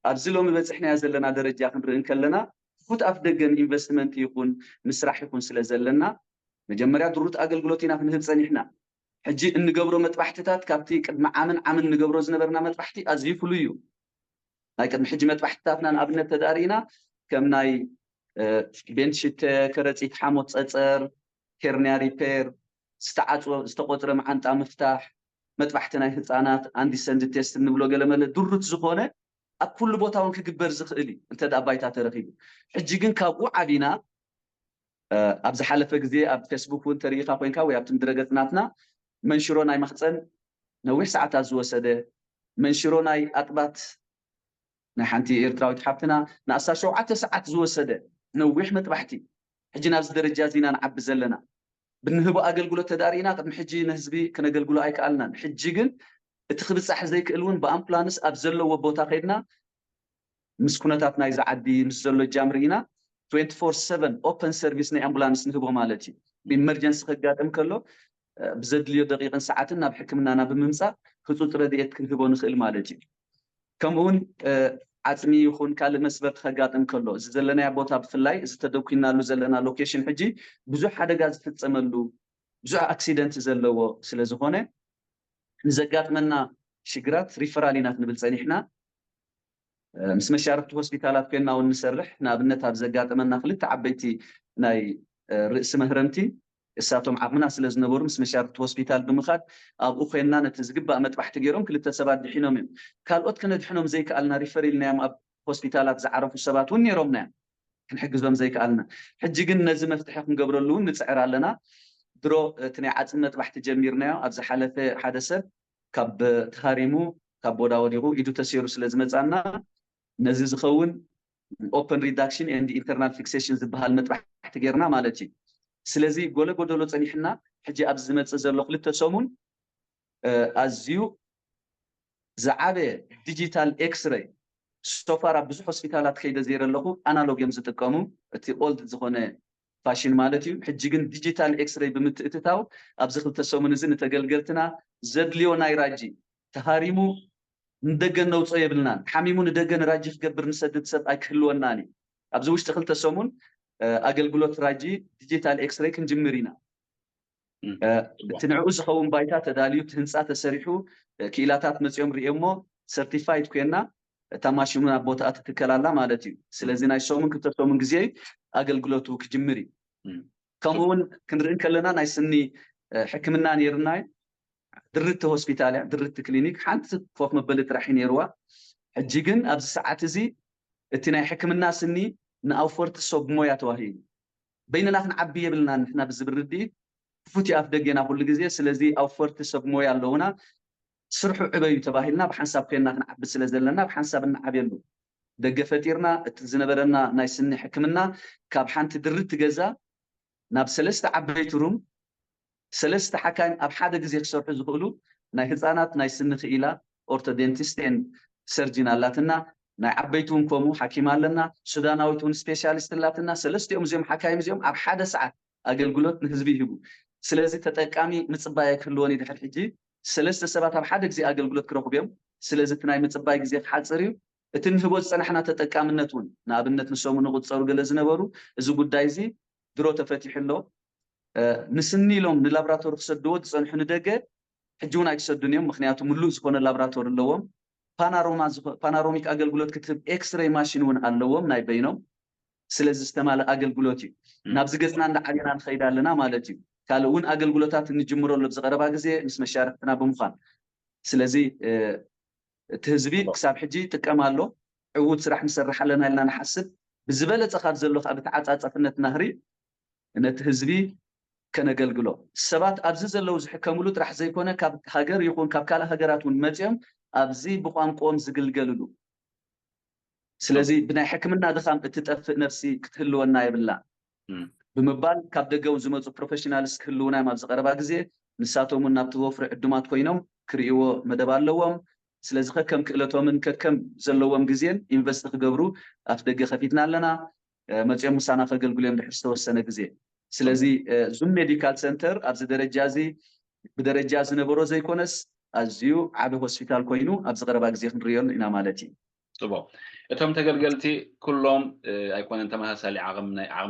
ኣብዚ ሎሚ በፂሕናዮ ዘለና ደረጃ ክንርኢ እንከለና ትሑት ኣፍ ደገ ንኢንቨስትመንት ይኹን ንስራሕ ይኹን ስለ ዘለና መጀመርያ ድሩት ኣገልግሎት ኢና ክንህብ ፀኒሕና። ሕጂ እንገብሮ መጥባሕትታት ካብቲ ቅድሚ ዓምን ዓምን ንገብሮ ዝነበርና መጥባሕቲ ኣዝዩ ፍሉይ እዩ። ናይ ቅድሚ ሕጂ መጥባሕትታትና ንኣብነት ተዳሪእና ከም ናይ ቤንት ሽተ፣ ከረፂት ሓሞት ፀፀር፣ ሄርኒያ ሪፔር፣ ዝተዓፅወ ዝተቆፅረ መዓንጣ ምፍታሕ፣ መጥባሕቲ ናይ ህፃናት፣ ኣንዲሰንድ ቴስት እንብሎ ገለመለ ድሩት ዝኾነ ኣብ ኩሉ ቦታ እውን ክግበር ዝኽእል እዩ እንተ ደኣ ባይታ ተረኺቡ። ሕጂ ግን ካብኡ ዓቢና ኣብ ዝሓለፈ ግዜ ኣብ ፌስቡክ እውን ተሪኢኻ ኮይንካ ወይ ኣብቲ ምድረገፅ ናትና መንሽሮ ናይ ማህፀን ነዊሕ ሰዓታት ዝወሰደ መንሽሮ ናይ ኣጥባት ናይ ሓንቲ ኤርትራዊት ሓብትና ንኣስታት ሸውዓተ ሰዓት ዝወሰደ ነዊሕ መጥባሕቲ ሕጂ ናብዚ ደረጃ እዚ ኢና ንዓቢ ዘለና። ብንህቦ ኣገልግሎት ተዳሪእና ቅድሚ ሕጂ ንህዝቢ ክነገልግሎ ኣይከኣልናን። ሕጂ ግን እቲ ክብፃሕ ዘይክእል እውን ብኣምቡላንስ ኣብ ዘለዎ ቦታ ከይድና ምስ ኩነታት ናይዚ ዓዲ ምስ ዘሎ ጃም ርኢና ትዌንቲ ፎር ሰቨን ኦፐን ሰርቪስ ናይ ኣምቡላንስ ንህቦ ማለት እዩ። ኢመርጀንሲ ከጋጥም ከሎ ብዘድልዮ ደቂቅን ሰዓትን ናብ ሕክምናና ብምምፃእ ህፁፅ ረድኤት ክንህቦ ንኽእል ማለት እዩ። ከምኡውን ዓፅሚ ይኹን ካልእ መስበርቲ ከጋጥም ከሎ እዚ ዘለናዮ ቦታ ብፍላይ እዚ ተደኩናሉ ዘለና ሎኬሽን ሕጂ ብዙሕ ሓደጋ ዝፍፀመሉ ብዙሕ ኣክሲደንት ዘለዎ ስለ ዝኾነ ንዘጋጥመና ሽግራት ሪፈራል ኢና ክንብል ፀኒሕና። ምስ መሻርክቲ ሆስፒታላት ኮይንና እውን ንሰርሕ። ንኣብነት ኣብ ዘጋጠመና ክልተ ዓበይቲ ናይ ርእሲ መህረምቲ እሳቶም ዓቕምና ስለ ዝነበሩ ምስ መሻርክቲ ሆስፒታል ብምኻድ ኣብኡ ኮይንና ነቲ ዝግባእ መጥባሕቲ ገይሮም ክልተ ሰባት ድሒኖም እዮም። ካልኦት ክነድሕኖም ዘይከኣልና ሪፈር ኢልናዮም ኣብ ሆስፒታላት ዝዓረፉ ሰባት እውን ነይሮምና እዮም። ክንሕግዞም ዘይከኣልና። ሕጂ ግን ነዚ መፍትሒ ክንገብረሉ እውን ንፅዕር ኣለና። ድሮ እቲ ናይ ዓፅሚ መጥባሕቲ ጀሚርናዮ ኣብ ዝሓለፈ ሓደ ሰብ ካብ ተሃሪሙ ካብ ቦዳ ወዲቑ ኢዱ ተሰይሩ ስለ ዝመፃና ነዚ ዝኸውን ኦፐን ሪዳክሽን ኤንድ ኢንተርናል ፊክሴሽን ዝበሃል መጥባሕቲ ጌርና ማለት እዩ። ስለዚ ጎለ ጎደሎ ፀኒሕና ሕጂ ኣብዚ ዝመፅእ ዘሎ ክልተ ሰሙን ኣዝዩ ዝዓበየ ዲጂታል ኤክስሬይ ሶፋር ኣብ ብዙሕ ሆስፒታላት ከይደ ዘይረ ኣለኹ ኣናሎግ እዮም ዝጥቀሙ እቲ ኦልድ ዝኾነ ፋሽን ማለት እዩ። ሕጂ ግን ዲጂታል ኤክስሬይ ብምትእትታው ኣብዚ ክልተ ሰሙን እዚ ንተገልገልትና ዘድልዮ ናይ ራጂ ተሃሪሙ ንደገ ነውፅኦ የብልናን። ሓሚሙ ንደገ ንራጂ ክገብር ንሰድድ ሰብ ኣይክህልወናን እዩ። ኣብዚ ውሽጢ ክልተ ሰሙን ኣገልግሎት ራጂ ዲጂታል ኤክስሬይ ክንጅምር ኢና። እቲ ንዕኡ ዝኸውን ባይታ ተዳልዩ እቲ ህንፃ ተሰሪሑ ክኢላታት መፂኦም ሪኦሞ ሰርቲፋይድ ኮይና እታ ማሽኑ ናብ ቦታኣ ትትከል ኣላ ማለት እዩ። ስለዚ ናይ ሰሙን ክልተ ሰሙን ግዜ ኣገልግሎቱ ክጅምር እዩ። ከምኡ እውን ክንርኢ እንከለና ናይ ስኒ ሕክምና ነይርና እዩ። ድርቲ ሆስፒታል እያ፣ ድርቲ ክሊኒክ፣ ሓንቲ ኮፍ መበሊ ጥራሕ እዩ ነይርዋ። ሕጂ ግን ኣብዚ ሰዓት እዚ እቲ ናይ ሕክምና ስኒ ንኣውፈርቲ ሰብ ሞያ ተዋሂቡ። በይንና ክንዓቢ የብልና ንሕና ብዝብል ርድኢት ክፉት እዩ ኣፍ ደጌና ኩሉ ግዜ። ስለዚ ኣውፈርቲ ሰብ ሞያ ኣለውና፣ ስርሑ ዕበዩ ተባሂልና ብሓንሳብ ኮይንና ክንዓቢ ስለ ዘለና ብሓንሳብ እንዓብየሉ ደገ ፈጢርና፣ እቲ ዝነበረና ናይ ስኒ ሕክምና ካብ ሓንቲ ድርቲ ገዛ ናብ ሰለስተ ዓበይቲ ሩም፣ ሰለስተ ሓካይም ኣብ ሓደ ግዜ ክሰርሑ ዝኽእሉ ናይ ህፃናት ናይ ስኒ ክኢላ ኦርቶዴንቲስት ኤንድ ሰርጂን ኣላትና። ናይ ዓበይቲ እውን ከምኡ ሓኪም ኣለና። ሱዳናዊት እውን ስፔሻሊስት ኣላትና። ሰለስቲኦም እዚኦም ሓካይም እዚኦም ኣብ ሓደ ሰዓት ኣገልግሎት ንህዝቢ ይህቡ። ስለዚ ተጠቃሚ ምፅባይ ኣይክህልዎን እዩ። ድሕር ሕጂ ሰለስተ ሰባት ኣብ ሓደ ግዜ ኣገልግሎት ክረኽቡ እዮም። ስለዚ እቲ ናይ ምፅባይ ግዜ ክሓፅር እዩ። እቲ ንህቦ ዝፀናሕና ተጠቃምነት እውን ንኣብነት ንሰሙ ንቁፀሩ ገለ ዝነበሩ እዚ ጉዳይ እዚ ድሮ ተፈቲሑ ኣሎ። እ፣ ንስኒ ኢሎም ንላብራቶሪ ክሰድዎ ዝፀንሑ ንደገ ሕጂ እውን ኣይክሰዱን እዮም። ምክንያቱ ምሉእ ዝኾነ ላብራቶሪ ኣለዎም። ፓናሮማ ዝኮ- ፓናሮሚክ ኣገልግሎት ክትህብ ኤክስሬይ ማሽን እውን ኣለዎም ናይ በይኖም። ስለዚ ዝተማልእ ኣገልግሎት እዩ። ናብዚ ገፅና እንዳዓበና ንኸይድ ኣለና ማለት እዩ። ካልእ እውን ኣገልግሎታት እንጅምሮ ኣሎ ኣብዚ ቀረባ ግዜ ምስ መሻርክትና ብምዃን። ስለዚ እ፣ እቲ ህዝቢ ክሳብ ሕጂ ይጥቀም ኣሎ። ዕዉት ስራሕ ንሰርሕ ኣለና ኢልና ንሓስብ። ብዝበለፀ ካብ ዘሎ ካብ ተዓፃፃፍነት ናህሪ ነቲ ህዝቢ ከነገልግሎ፣ ሰባት ኣብዚ ዘለዉ ዝሕከምሉ ጥራሕ ዘይኮነ ካብ ሃገር ይኹን ካብ ካልእ ሃገራት እውን መፂኦም ኣብዚ ብቋንቋኦም ዝግልገልሉ። ስለዚ ብናይ ሕክምና ድኻም እትጠፍእ ነፍሲ ክትህልወና የብላ ብምባል ካብ ደገ እውን ዝመፁ ፕሮፌሽናልስ ክህልውና እዮም። ኣብዚ ቀረባ ግዜ ንሳቶም እውን ናብቲ ወፍሪ ዕዱማት ኮይኖም ክርእይዎ መደብ ኣለዎም። ስለዚ ከከም ክእለቶምን ከከም ዘለዎም ግዜን ኢንቨስት ክገብሩ ኣፍ ደገ ከፊትና ኣለና። መፂኦም ምሳና ከገልግሉ እዮም ድሕር ዝተወሰነ ግዜ። ስለዚ ዙም ሜዲካል ሰንተር ኣብዚ ደረጃ እዚ ብደረጃ ዝነበሮ ዘይኮነስ ኣዝዩ ዓቢ ሆስፒታል ኮይኑ ኣብዚ ቀረባ ግዜ ክንርእየሉ ኢና ማለት እዩ። ፅቡቅ። እቶም ተገልገልቲ ኩሎም ኣይኮነን ተመሳሳሊ ዓቕሚ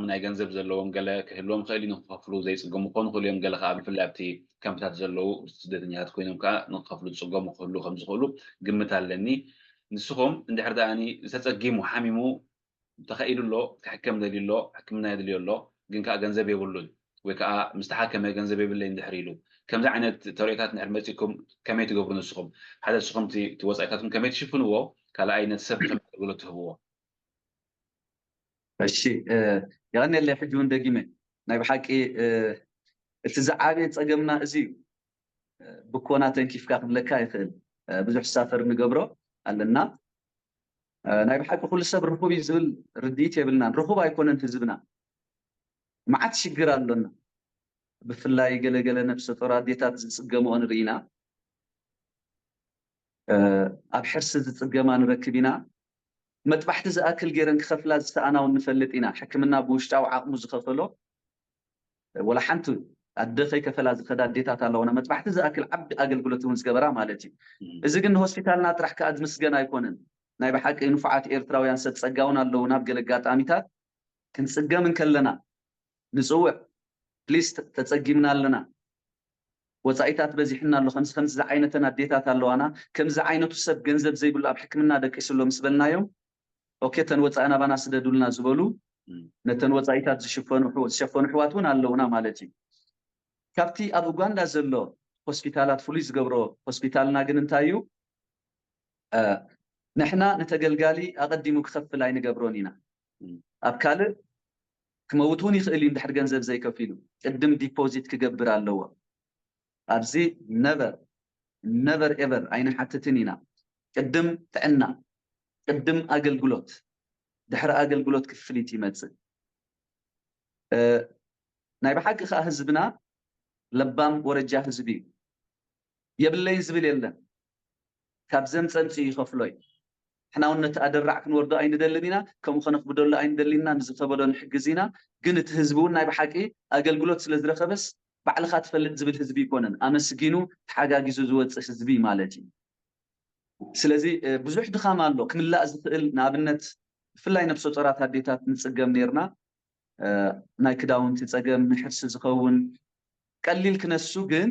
ናይ ገንዘብ ዘለዎም፣ ገለ ክህልዎም ክእል እዩ ንክኸፍሉ ዘይፅገሙ ክኾኑ ክእሉ እዮም። ገለ ከዓ ብፍላይ ኣብቲ ካምፕታት ዘለዉ ስደተኛታት ኮይኖም ከዓ ንክኸፍሉ ዝፅገሙ ክህሉ ከምዝኽእሉ ግምት ኣለኒ። ንስኹም እንድሕር ደኣኒ ዝተፀጊሙ ሓሚሙ ተኸኢሉ ኣሎ፣ ክሕከም ደልዩ ኣሎ፣ ሕክምና የድልዮ ኣሎ፣ ግን ከዓ ገንዘብ የብሉን ወይ ከዓ ምስ ተሓከመ ገንዘብ የብለይ እንድሕር ኢሉ ከምዚ ዓይነት ተርእዮታት እንድሕር መፂኩም ከመይ ትገብሩ ንስኹም? ሓደ ንስኹም እቲ ወፃኢታትኩም ከመይ ትሽፍንዎ? ካልኣይ ነቲ ሰብ ከመይ ኣገልግሎት ትህብዎ? እሺ፣ የቐንየለይ። ሕጂ እውን ደጊመ ናይ ብሓቂ እቲ ዝዓበየ ፀገምና እዚ እዩ። ብኮና ተንኪፍካ ክብለካ ይኽእል። ብዙሕ ሳፈር ንገብሮ ኣለና። ናይ ብሓቂ ኩሉ ሰብ ርኹብ እዩ ዝብል ርድኢት የብልናን። ርኹብ ኣይኮነን ህዝብና። መዓት ሽግር ኣሎና። ብፍላይ ገለገለ ነብሰ ጦር ኣዴታት ዝፅገምኦ ንርኢ ኢና። ኣብ ሕርሲ ዝፅገማ ንረክብ ኢና። መጥባሕቲ ዝኣክል ገይረን ክኸፍላ ዝሰኣና እውን ንፈልጥ ኢና። ሕክምና ብውሽጣዊ ዓቕሙ ዝኸፈሎ ወላ ሓንቲ ኣደ ከይከፈላ ዝኸዳ ኣዴታት ኣለውና። መጥባሕቲ ዝኣክል ዓቢ ኣገልግሎት እውን ዝገበራ ማለት እዩ። እዚ ግን ንሆስፒታልና ጥራሕ ከዓ ዝምስገን ኣይኮነን። ናይ ብሓቂ ንፉዓት ኤርትራውያን ሰብ ጸጋ እውን ኣለውና። ኣብ ገለ ኣጋጣሚታት ክንጽገም እንከለና ንጽውዕ፣ ፕሊስ ተጸጊምና ኣለና፣ ወጻኢታት በዚሕና ኣሎ፣ ከምዚ ከምዚ ዝዓይነተን ኣዴታት ኣለዋና፣ ከምዚ ዓይነቱ ሰብ ገንዘብ ዘይብሉ ኣብ ሕክምና ደቂሱ ኣሎ ምስ በልናዮም ኦኬ፣ ተን ወፃኢ ናባና ስደዱልና ዝበሉ ነተን ወፃኢታት ዝሸፈኑ ኣሕዋት እውን ኣለውና ማለት እዩ። ካብቲ ኣብ ኡጋንዳ ዘሎ ሆስፒታላት ፍሉይ ዝገብሮ ሆስፒታልና ግን እንታይ እዩ? ንሕና ንተገልጋሊ ኣቐዲሙ ክኸፍል ኣይንገብሮን ኢና። ኣብ ካልእ ክመውት እውን ይኽእል እዩ እንድሕር ገንዘብ ዘይከፊሉ ቅድም ዲፖዚት ክገብር ኣለዎ። ኣብዚ ነቨር ነቨር ኤቨር ኣይንሓትትን ኢና። ቅድም ጥዕና፣ ቅድም ኣገልግሎት፣ ድሕሪ ኣገልግሎት ክፍሊት ይመፅእ። ናይ ብሓቂ ከዓ ህዝብና ለባም ወረጃ ህዝቢ እዩ። የብለይን ዝብል የለን። ካብ ዘምፀ ምፅኡ ይኸፍሎ እዩ። ሕና እውን ነቲ ኣደራዕ ክንወርዶ ኣይንደልን ኢና፣ ከምኡ ከነኽብደሉ ኣይንደልን ኢና፣ ንዝኸበዶ ንሕግዝ ኢና። ግን እቲ ህዝቢ እውን ናይ ብሓቂ ኣገልግሎት ስለ ዝረኸበስ ባዕልኻ ትፈልጥ ዝብል ህዝቢ ይኮነን። ኣመስጊኑ ተሓጋጊዙ ዝወፅእ ህዝቢ ማለት እዩ። ስለዚ ብዙሕ ድኻም ኣሎ ክምላእ ዝኽእል። ንኣብነት ብፍላይ ነብሰ ጦራት ኣዴታት ንፅገም ነርና። ናይ ክዳውንቲ ፀገም፣ ንሕርሲ ዝኸውን ቀሊል ክነሱ ግን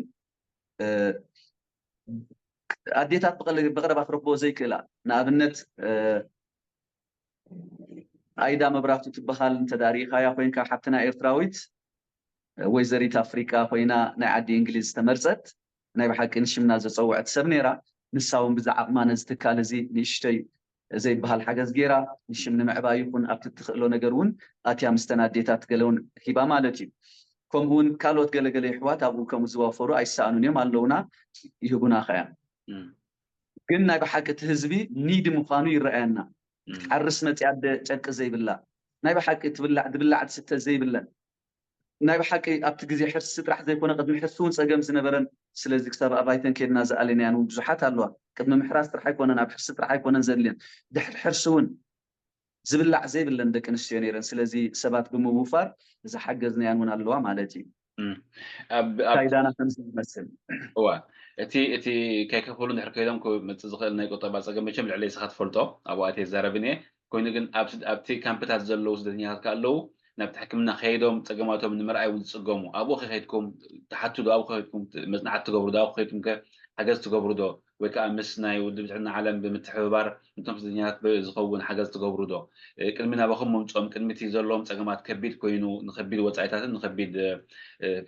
ኣዴታት ብቐረባ ክረክቦ ዘይክእላ። ንኣብነት ኣይዳ መብራቱ ትበሃል እንተዳሪኢኻያ ኮይንካ ሓብትና ኤርትራዊት ወይዘሪት ኣፍሪቃ ኮይና ናይ ዓዲ እንግሊዝ ዝተመርፀት ናይ ብሓቂ ንሽምና ዘፀውዐት ሰብ ነይራ። ንሳ እውን ብዛ ዓቕማ ነዚ ትካል እዚ ንእሽተይ ዘይበሃል ሓገዝ ገይራ፣ ንሽም ንምዕባይ ይኹን ኣብቲ እትኽእሎ ነገር እውን ኣትያ ምስተን ኣዴታት ገለ እውን ሂባ ማለት እዩ። ከምኡ እውን ካልኦት ገለገለ ይሕዋት ኣብኡ ከምኡ ዝዋፈሩ ኣይሰኣኑን እዮም፣ ኣለውና፣ ይህቡና ከያ። ግን ናይ ብሓቂ እቲ ህዝቢ ኒድ ምዃኑ ይረኣየና። ክትሓርስ መፅያ ኣደ ጨርቂ ዘይብላ፣ ናይ ብሓቂ ትብላዕ ድብላዕ ትስተ ዘይብለን፣ ናይ ብሓቂ ኣብቲ ግዜ ሕርሲ ጥራሕ ዘይኮነ ቅድሚ ሕርሲ እውን ፀገም ዝነበረን፣ ስለዚ ክሳብ ኣባይተን ከድና ዝኣለናያን እውን ብዙሓት ኣለዋ። ቅድሚ ምሕራስ ጥራሕ ኣይኮነን፣ ኣብ ሕርሲ ጥራሕ ኣይኮነን ዘድልየን፣ ድሕሪ ሕርሲ እውን ዝብላዕ ዘይብለን ደቂ ኣንስትዮ ነይረን። ስለዚ ሰባት ብምውፋር ዝሓገዝናያን እውን ኣለዋ ማለት እዩ። ኣብ ኣብ ካይዳና ከምዚ ይመስል። እዋ እቲ እቲ ከይከፈሉ እንድሕር ከይዶም ክመፅእ ዝኽእል ናይ ቁጠባ ፀገም መቸም ልዕሊ ስኻ ትፈልጦ ኣብኡ ኣትየ ዝዛረብን እየ። ኮይኑ ግን ኣብ ስድ- ኣብቲ ካምፕታት ዘለዉ ስደተኛታት ከ ኣለዉ ናብቲ ሕክምና ከይዶም ፀገማቶም ንምርኣይ እውን ዝፅገሙ ኣብኡ ከይከድኩም ትሓቱ ዶ ኣብኡ ከይከድኩም ት- መፅናዕቲ ትገብሩ ዶ ኣብኡ ከይድኩም ከ ሓገዝ ትገብሩ ዶ ወይ ከዓ ምስ ናይ ውድብ ጥዕና ዓለም ብምትሕብባር ነቶም ስደተኛታት ብ- ዝኸውን ሓገዝ ትገብሩ ዶ? ቅድሚ ናባኹም ምምፅኦም ቅድሚ እቲ ዘለዎም ፀገማት ከቢድ ኮይኑ ንከቢድ ወፃኢታትን ንከቢድ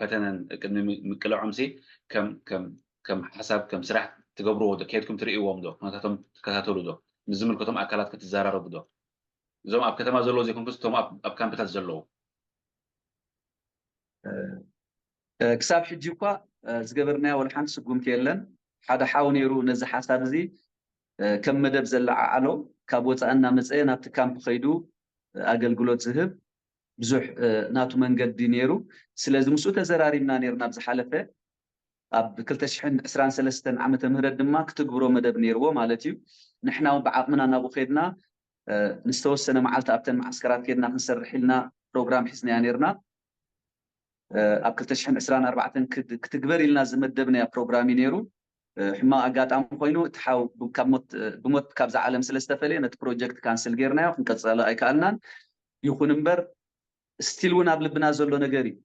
ፈተነን ቅድሚ ምቅልዖም ሲ ከም ከም ከም ሓሳብ ከም ስራሕ ትገብርዎ ዶ ከድኩም ትርእይዎም ዶ ኩነታቶም ትከታተሉ ዶ ምስ ዝምልከቶም ኣካላት ክትዘራረቡ ዶ እዞም ኣብ ከተማ ዘለዉ ዘይኮንኩስ እቶም ኣብ ካምፕታት ዘለዉ ክሳብ ሕጂ እኳ ዝገበርናዮ ወላ ሓንቲ ስጉምቲ የለን። ሓደ ሓው ነይሩ ነዚ ሓሳብ እዚ ከም መደብ ዘለዓዓሎ ካብ ወፃኢ እናመፀ ናብቲ ካምፕ ከይዱ ኣገልግሎት ዝህብ ብዙሕ ናቱ መንገዲ ነይሩ። ስለዚ ምስኡ ተዘራሪብና ነይርና ኣብ ዝሓለፈ ኣብ ክልተ ሽሕን ዕስራን ሰለስተን ዓመተ ምህረት ድማ ክትግብሮ መደብ ነይርዎ ማለት እዩ። ንሕና እውን ብዓቕምና ናብኡ ከድና ንዝተወሰነ መዓልቲ ኣብተን መዓስከራት ከድና ክንሰርሕ ኢልና ፕሮግራም ሒዝናያ ነይርና። ኣብ ክልተ ሽሕን ዕስራን ኣርባዕተን ክትግበር ኢልና ዝመደብናዮ ፕሮግራም እዩ ነይሩ። ሕማቕ ኣጋጣሚ ኮይኑ እቲ ሓው ካብ ሞት ብሞት ካብዛ ዓለም ስለ ዝተፈለየ ነቲ ፕሮጀክት ካንስል ጌርናዮ ክንቀጸሎ ኣይከኣልናን። ይኹን እምበር ስቲል እውን ኣብ ልብና ዘሎ ነገር እዩ።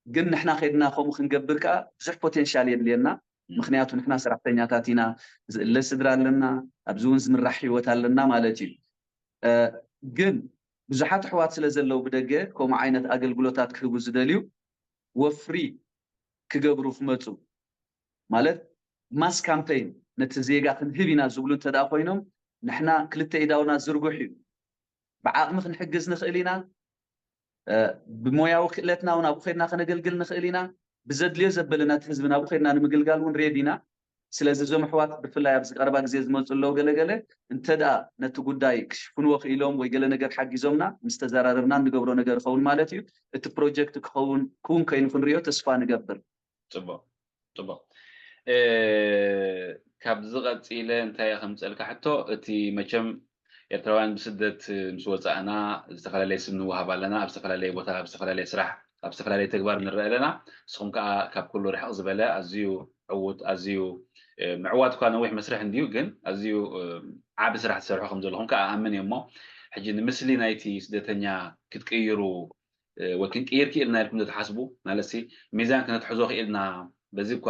ግን ንሕና ከድና ከምኡ ክንገብር ከዓ ብዙሕ ፖቴንሻል የድልየና። ምክንያቱ ንሕና ሰራሕተኛታት ኢና፣ ዝእለ ስድራ ኣለና፣ ኣብዚ እውን ዝምራሕ ህይወት ኣለና ማለት እዩ። ግን ብዙሓት ኣሕዋት ስለ ዘለዉ ብደገ ከምኡ ዓይነት ኣገልግሎታት ክህቡ ዝደልዩ ወፍሪ ክገብሩ ክመፁ ማለት ማስ ካምፔይን ነቲ ዜጋ ክንህብ ኢና ዝብሉ እንተደኣ ኮይኖም ንሕና ክልተ ኢዳውና ዝርጉሕ እዩ። ብዓቕሚ ክንሕግዝ ንኽእል ኢና፣ ብሞያዊ ክእለትና እውን ኣብኡ ከድና ከነገልግል ንኽእል ኢና። ብዘድልዮ ዘበለ ነቲ ህዝቢ ናብኡ ከድና ንምግልጋል እውን ሬድ ኢና። ስለዚ እዞም ኣሕዋት ብፍላይ ኣብዚ ቀረባ ግዜ ዝመፁ ኣለዉ ገለገለ እንተ ደኣ ነቲ ጉዳይ ክሽፍንዎ ክኢሎም ወይ ገለ ነገር ሓጊዞምና ምስ ተዘራረብና እንገብሮ ነገር ይኸውን ማለት እዩ። እቲ ፕሮጀክት ክኸውን ክውን ከይኑ ክንሪኦ ተስፋ ንገብር። ፅቡቅ ፅቡቅ ካብዚ ቀፂለ እንታይ እየ ከምፀልካ ሕቶ እቲ መቸም ኤርትራውያን ብስደት ምስ ወፃእና ዝተፈላለየ ስም ንወሃብ ኣለና ኣብ ዝተፈላለየ ቦታ ኣብ ዝተፈላለየ ስራሕ ኣብ ዝተፈላለየ ተግባር ንረአ ኣለና ንስኹም ከዓ ካብ ኩሉ ርሕቕ ዝበለ ኣዝዩ ዕዉት ኣዝዩ ምዕዋት እኳ ነዊሕ መስርሕ እንድዩ ግን ኣዝዩ ዓቢ ስራሕ ትሰርሑ ከም ዘለኹም ከዓ ኣምን እየ እሞ ሕጂ ንምስሊ ናይቲ ስደተኛ ክትቅይሩ ወይ ክንቅይር ክኢልና ኢልኩም ዶ ትሓስቡ? ማለትሲ ሚዛን ክነትሕዞ ክኢልና በዚ እኳ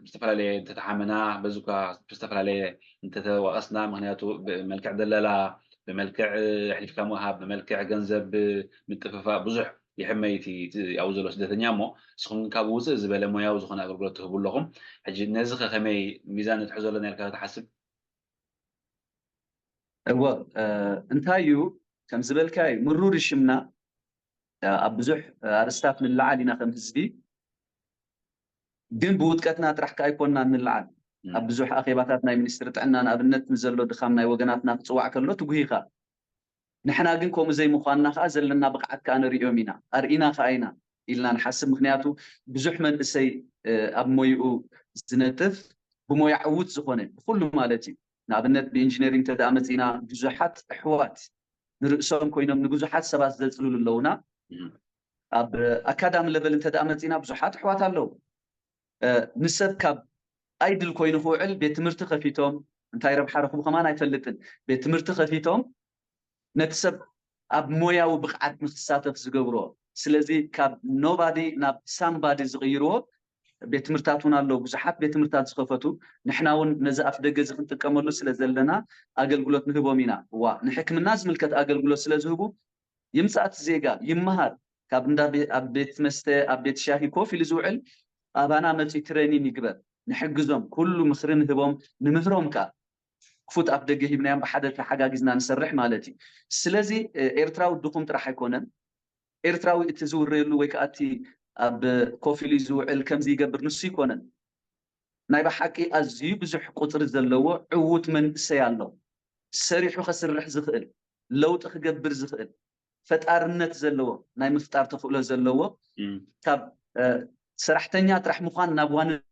ዝተፈላለየ እንተተሓመና በዚ እኳ ዝተፈላለየ እንተተዋቐስና ምክንያቱ ብመልክዕ ደለላ ብመልክዕ ኣሕሊፍካ ምውሃብ ብመልክዕ ገንዘብ ምጥፍፋእ ብዙሕ ይሕመይ እቲ ኣብኡ ዘሎ ስደተኛ እሞ ንስኹም ግን ካብኡ ውፅእ ዝበለ ሞያዊ ዝኾነ ኣገልግሎት ትህቡ ኣለኹም ሕጂ ነዚ ከ ከመይ ሚዛን ንትሕዞ ኣለና ኢልካ ትሓስብ እወ እንታይ እዩ ከም ዝበልካዩ ምሩር ሽምና ኣብ ብዙሕ ኣርስታት ንለዓል ኢና ከም ህዝቢ ግን ብውድቀትና ጥራሕ ከኣ ኣይኮንና ንለዓል ኣብ ብዙሕ ኣኼባታት ናይ ሚኒስትሪ ጥዕና ንኣብነት ንዘሎ ድኻም ናይ ወገናትና ክፅዋዕ ከሎ ትጉሂኻ ንሕና ግን ከምኡ ዘይምዃንና ከዓ ዘለና ብቕዓት ከዓ ንሪኦም ኢና ኣርኢና ከዓ ኢና ኢልና ንሓስብ ምክንያቱ ብዙሕ መንእሰይ ኣብ ሞይኡ ዝነጥፍ ብሞያ ዕዉት ዝኾነ ብኩሉ ማለት እዩ ንኣብነት ብኢንጂነሪንግ ተደኣ መፂና ብዙሓት ኣሕዋት ንርእሶም ኮይኖም ንብዙሓት ሰባት ዘፅልሉ ኣለውና ኣብ ኣካዳሚ ለቨል እንተደኣ መፂና ብዙሓት ኣሕዋት ኣለዉ ንሰብ ካብ ኣይድል ኮይኑ ክውዕል ቤት ትምህርቲ ከፊቶም እንታይ ረብሓ ረኽቡ ከማን ኣይፈልጥን ቤት ትምህርቲ ከፊቶም ነቲ ሰብ ኣብ ሞያዊ ብቕዓት ንክሳተፍ ዝገብሮ ስለዚ ካብ ኖባዲ ናብ ሳምባዲ ዝቕይርዎ ቤት ትምህርታት እውን ኣለዉ ብዙሓት ቤት ትምህርታት ዝኸፈቱ ንሕና እውን ነዚ ኣፍ ደገ እዚ ክንጥቀመሉ ስለ ዘለና ኣገልግሎት ንህቦም ኢና ዋ ንሕክምና ዝምልከት ኣገልግሎት ስለ ዝህቡ ይምፃእ እቲ ዜጋ ይመሃር ካብ እንዳ ኣብ ቤት መስተ ኣብ ቤት ሻሂ ኮፍ ኢሉ ዝውዕል ኣባና መፂኡ ትሬኒን ይግበር ንሕግዞም፣ ኩሉ ምኽሪ ንህቦም፣ ንምህሮም ከኣ ክፉት ኣፍ ደገ ሂብናዮም ብሓደ ተሓጋጊዝና ንሰርሕ ማለት እዩ። ስለዚ ኤርትራዊ ድኹም ጥራሕ ኣይኮነን። ኤርትራዊ እቲ ዝውረየሉ ወይ ከዓ እቲ ኣብ ኮፍ ኢሉ ዝውዕል ከምዚ ይገብር ንሱ ይኮነን። ናይ ብሓቂ ኣዝዩ ብዙሕ ቁፅሪ ዘለዎ ዕዉት መንእሰይ ኣሎ። ሰሪሑ ከስርሕ ዝኽእል፣ ለውጢ ክገብር ዝኽእል፣ ፈጣርነት ዘለዎ፣ ናይ ምፍጣር ተኽእሎ ዘለዎ፣ ካብ ሰራሕተኛ ጥራሕ ምዃን ናብ ዋንነት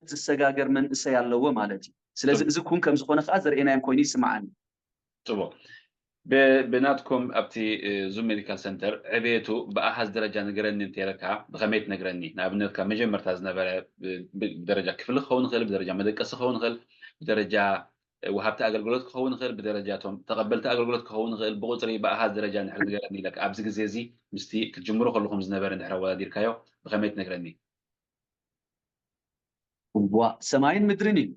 ዝሰጋገር መንእሰይ ኣለዎ ማለት እዩ። ስለዚ እዚ ኩን ከም ዝኾነ ከዓ ዘርእየናዮም ኮይኑ ይስምዓኒ። ፅቡቅ። ብናትኩም ኣብቲ ዙም ሜዲካል ሰንተር ዕቤቱ ብኣሃዝ ደረጃ ንገረኒ እንተይለካ ብከመይ ትነግረኒ? ንኣብነት ካብ መጀመርታ ዝነበረ ብደረጃ ክፍሊ ክኸውን ይኽእል፣ ብደረጃ መደቀሲ ክኸውን ይኽእል፣ ብደረጃ ወሃብቲ ኣገልግሎት ክኸውን ይኽእል፣ ብደረጃ እቶም ተቐበልቲ ኣገልግሎት ክኸውን ይኽእል፣ ብቁፅሪ ብኣሃዝ ደረጃ እንድሕር ንገረኒ ኢለካ ኣብዚ ግዜ እዚ ምስቲ ክትጅምሩ ከለኹም ዝነበረ እንድሕር ኣወዳዲርካዮ ብከመይ ትነግረኒ? ዋ ሰማይን ምድርን እዩ።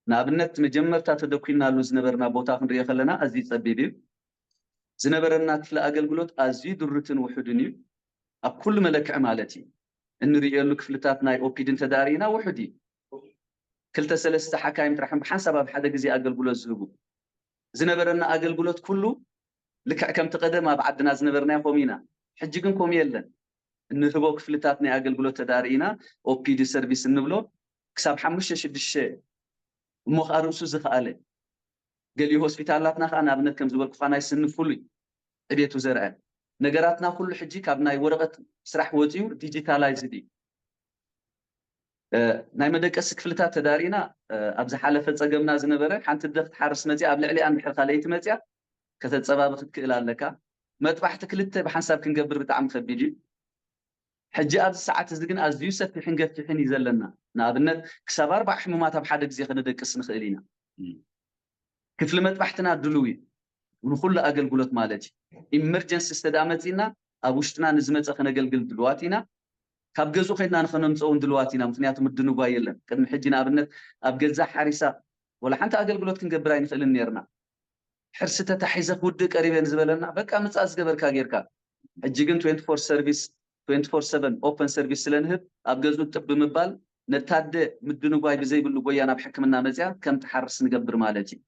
ንኣብነት መጀመርታ ተደኩናሉ ዝነበርና ቦታ ክንሪኦ ከለና ኣዝዩ ጸቢብ እዩ። ዝነበረና ክፍሊ ኣገልግሎት ኣዝዩ ድሩትን ውሑድን እዩ። ኣብ ኩሉ መለክዒ ማለት እዩ። እንርእየሉ ክፍልታት ናይ ኦፒዲ እንተዳሪና ውሑድ እዩ። ክልተ ሰለስተ ሓካይም ጥራሕ ብሓንሳብ ኣብ ሓደ ግዜ ኣገልግሎት ዝህቡ። ዝነበረና ኣገልግሎት ኩሉ ልክዕ ከምቲ ቀደም ኣብ ዓድና ዝነበርናዮ ከምኡ ኢና። ሕጂ ግን ከምኡ የለን። እንህቦ ክፍልታት ናይ ኣገልግሎት ተዳርኢና ኦፒዲ ሰርቪስ እንብሎ ክሳብ ሓሙሽተ ሽዱሽተ እሞ ከዓ ርእሱ ዝኸኣለ ገሊኡ ሆስፒታላትና ከዓ ንኣብነት ከም ዝበልኩካ ናይ ስኒ ፍሉይ ዕቤቱ ዘርአ ነገራትና ኩሉ ሕጂ ካብ ናይ ወረቐት ስራሕ ወፂኡ ዲጂታላይዝድ እዩ። ናይ መደቀሲ ክፍልታት ተዳሪእና ኣብ ዝሓለፈ ፀገምና ዝነበረ ሓንቲ ኣደ ክትሓርስ መፅያ ኣብ ልዕሊኣ እንድሕር ካልኣይቲ መፅያ ከተፀባቢ ክትክእል ኣለካ። መጥባሕቲ ክልተ ብሓንሳብ ክንገብር ብጣዕሚ ከቢድ እዩ። ሕጂ ኣብዚ ሰዓት እዚ ግን ኣዝዩ ሰፊሕን ገፊሕን እዩ ዘለና። ንኣብነት ክሳብ ኣርባዕ ሕሙማት ኣብ ሓደ ግዜ ከነደቅስ ንኽእል ኢና። ክፍሊ መጥባሕትና ድሉው እዩ ንኩሉ ኣገልግሎት ማለት እዩ። ኢመርጀንሲ ስተዳ መፂና ኣብ ውሽጥና ንዝመፀ ከነገልግል ድልዋት ኢና። ካብ ገዝኡ ከድና ንኸነምፀ እውን ድልዋት ኢና። ምክንያቱ ምድንጓይ የለን። ቅድሚ ሕጂ ንኣብነት ኣብ ገዛ ሓሪሳ ወላ ሓንቲ ኣገልግሎት ክንገብር ኣይንኽእልን ነርና። ሕርሲ ተታሒዘ ክውድእ ቀሪበ ንዝበለና በቃ ምፃእ ዝገበርካ ጌርካ። ሕጂ ግን ትዌንቲ ፎር ሰርቪስ ትዌንቲ ፎር ሰቨን ኦፐን ሰርቪስ ስለንህብ ኣብ ገዝኡ ጥብ ብምባል ነታደ ምድንጓይ ብዘይብሉ ጎያ ናብ ሕክምና መፅያ ከም ትሓርስ ንገብር ማለት እዩ።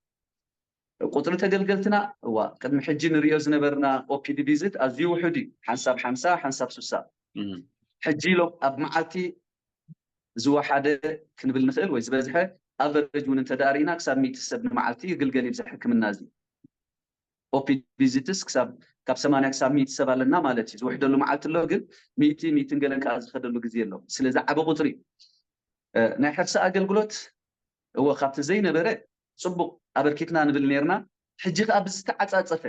ቁፅሪ ተገልገልትና እዋ ቅድሚ ሕጂ ንሪኦ ዝነበርና ኦፒዲ ቪዝት ኣዝዩ ውሑድ እዩ። ሓንሳብ ሓምሳ ሓንሳብ ሱሳ ሕጂ ኢሎም ኣብ መዓልቲ ዝወሓደ ክንብል ንኽእል ወይ ዝበዝሐ ኣቨረጅ እውን እንተዳሪእና ክሳብ ሚእቲ ሰብ ንመዓልቲ ይግልገል እዩ ብዚ ሕክምና እዚ። ኦፒዲ ቪዚትስ ክሳብ ካብ ሰማንያ ክሳብ ሚእቲ ሰብ ኣለና ማለት እዩ። ዝውሕደሉ መዓልቲ ኣሎ ግን ሚእቲ ሚእትን ገለን ከዓ ዝኸደሉ ግዜ ኣሎ። ስለዚ ዓበ ቁፅሪ ናይ ሕርሲ ኣገልግሎት እወ ካብቲ ዘይነበረ ፅቡቕ ኣበርኪትና ንብል ነርና። ሕጂ ከዓ ብዝተዓፃፀፈ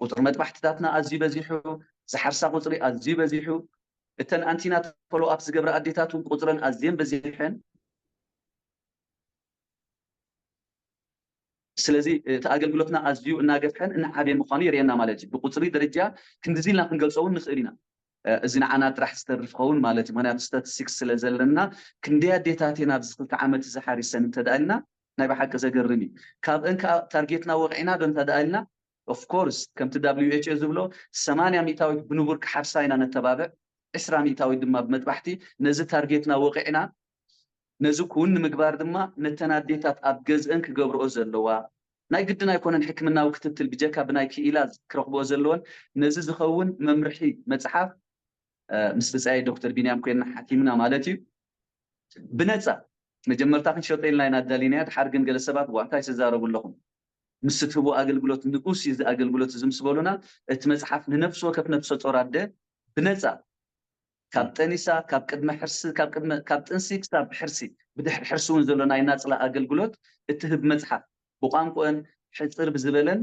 ቁፅሪ መጥባሕትታትና ኣዝዩ በዚሑ፣ ዝሓርሳ ቁፅሪ ኣዝዩ በዚሑ፣ እተን ኣንቲናታል ፎሎኣፕ ዝገብራ ኣዴታት እውን ቁፅረን ኣዝየን በዚሐን። ስለዚ እቲ ኣገልግሎትና ኣዝዩ እናገፍሐን እናዓብየን ምዃኑ የርእየና ማለት እዩ። ብቁፅሪ ደረጃ ክንድዚ ኢልና ክንገልፆ እውን ንኽእል ኢና። እዚ ንዓና ጥራሕ ዝተርፍ ኸውን ማለት እዩ። ምክንያቱ ስታቲስቲክስ ስለ ዘለና ክንደይ ኣዴታት እየን ኣብዚ ክልተ ዓመት እዚ ሓሪሰን እንተደኣ ኢልና ናይ ብሓቂ ዘገርም እዩ። ካብአን ከዓ ታርጌትና ወቂዕና ዶ እንተደኣ ኢልና ኦፍኮርስ ከምቲ ዳብሊው ኤች ኦ ዝብሎ ሰማንያ ሚእታዊት ብንቡር ክሓርሳ ኢና ነተባብዕ፣ ዕስራ ሚእታዊት ድማ ብመጥባሕቲ። ነዚ ታርጌትና ወቂዕና ነዚ ክውን ንምግባር ድማ ነተን ኣዴታት ኣብ ገዝአን ክገብርኦ ዘለዋ ናይ ግድን ኣይኮነን ሕክምናዊ ክትትል ብጀካ ብናይ ክኢላ ክረኽብኦ ዘለወን ነዚ ዝኸውን መምርሒ መፅሓፍ ምስ ብፃይ ዶክተር ቢንያም ኮይንና ሓቲምና ማለት እዩ። ብነፃ መጀመርታ ክንሸጦ ኢልና ኢና ኣዳሊናያ። ድሓር ግን ገለ ሰባት ዋ እንታይ ትዛረቡ ኣለኹም ምስ ትህቡ ኣገልግሎት ንኡስ እዩ እዚ ኣገልግሎት እዚ ምስ በሉና እቲ መፅሓፍ ንነፍሲ ወከፍ ነፍሰ ጾር ኣደ ብነፃ ካብ ጠኒሳ ካብ ቅድመ ሕርሲ ካብ ቅድመ ካብ ጥንሲ ክሳብ ሕርሲ ብድሕሪ ሕርሲ እውን ዘሎ ናይ ናፅላ ኣገልግሎት እትህብ መፅሓፍ ብቋንቋን ሕፅር ብዝበለን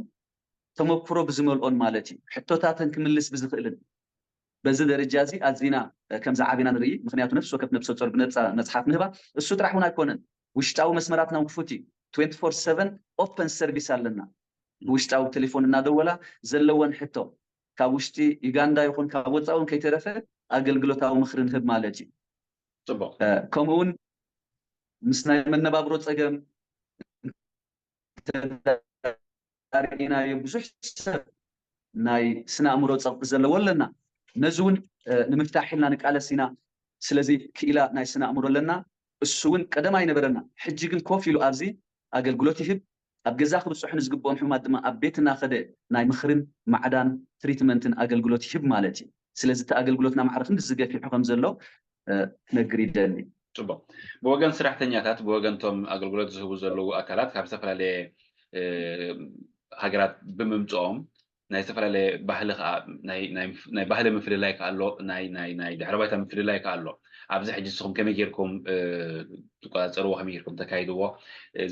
ተመክሮ ብዝመልኦን ማለት እዩ ሕቶታተን ክምልስ ብዝኽእልን በዚ ደረጃ እዚ ኣዚና ከም ዝዓቢና ንርኢ። ምክንያቱ ነፍሲ ወከፍ ነፍሰ ጾር ብነፃ መፅሓፍ ንህባ እሱ ጥራሕ እውን ኣይኮነን ውሽጣዊ መስመራትና እውን ክፉት እዩ። ትዌንቲ ፎር ሰቨን ኦፐን ሰርቪስ ኣለና። ብውሽጣዊ ቴሌፎን እናደወላ ዘለወን ሕቶ ካብ ውሽጢ ዩጋንዳ ይኹን ካብ ወፃኢ እውን ከይተረፈ ኣገልግሎታዊ ምኽሪ ንህብ ማለት እዩ። ፅቡቅ። ከምኡ እውን ምስ ናይ መነባብሮ ፀገም ተዳሪእናዮ ብዙሕ ሰብ ናይ ስነ ኣእምሮ ፀቕጢ ዘለዎ ኣለና። ነዚ እውን ንምፍታሕ ኢልና ንቃለስ ኢና። ስለዚ ክኢላ ናይ ስነ ኣእምሮ ኣለና። እሱ እውን ቀደም ኣይነበረና፣ ሕጂ ግን ኮፍ ኢሉ ኣብዚ ኣገልግሎት ይህብ። ኣብ ገዛ ክብፅሑ ንዝግብኦም ሕሙማት ድማ ኣብ ቤት እናኸደ ናይ ምኽርን ማዕዳን ትሪትመንትን ኣገልግሎት ይህብ ማለት እዩ። ስለዚ እቲ ኣገልግሎትና ማዕረ ክንድዚ ገፊሑ ከም ዘሎ ክነግር ይደሊ። ፅቡቅ። ብወገን ስራሕተኛታት፣ ብወገንቶም ኣገልግሎት ዝህቡ ዘለዉ ኣካላት ካብ ዝተፈላለየ ሃገራት ብምምፅኦም ናይ ዝተፈላለየ ባህሊ ከዓ ናይ ባህሊ ምፍልላይ ከዓ ኣሎ፣ ናይ ድሕረ ባይታ ምፍልላይ ከዓ ኣሎ። ኣብዚ ሕጂ ንስኹም ከመይ ጌርኩም ትቆፃፀርዎ፣ ከመይ ጌርኩም ተካይድዎ?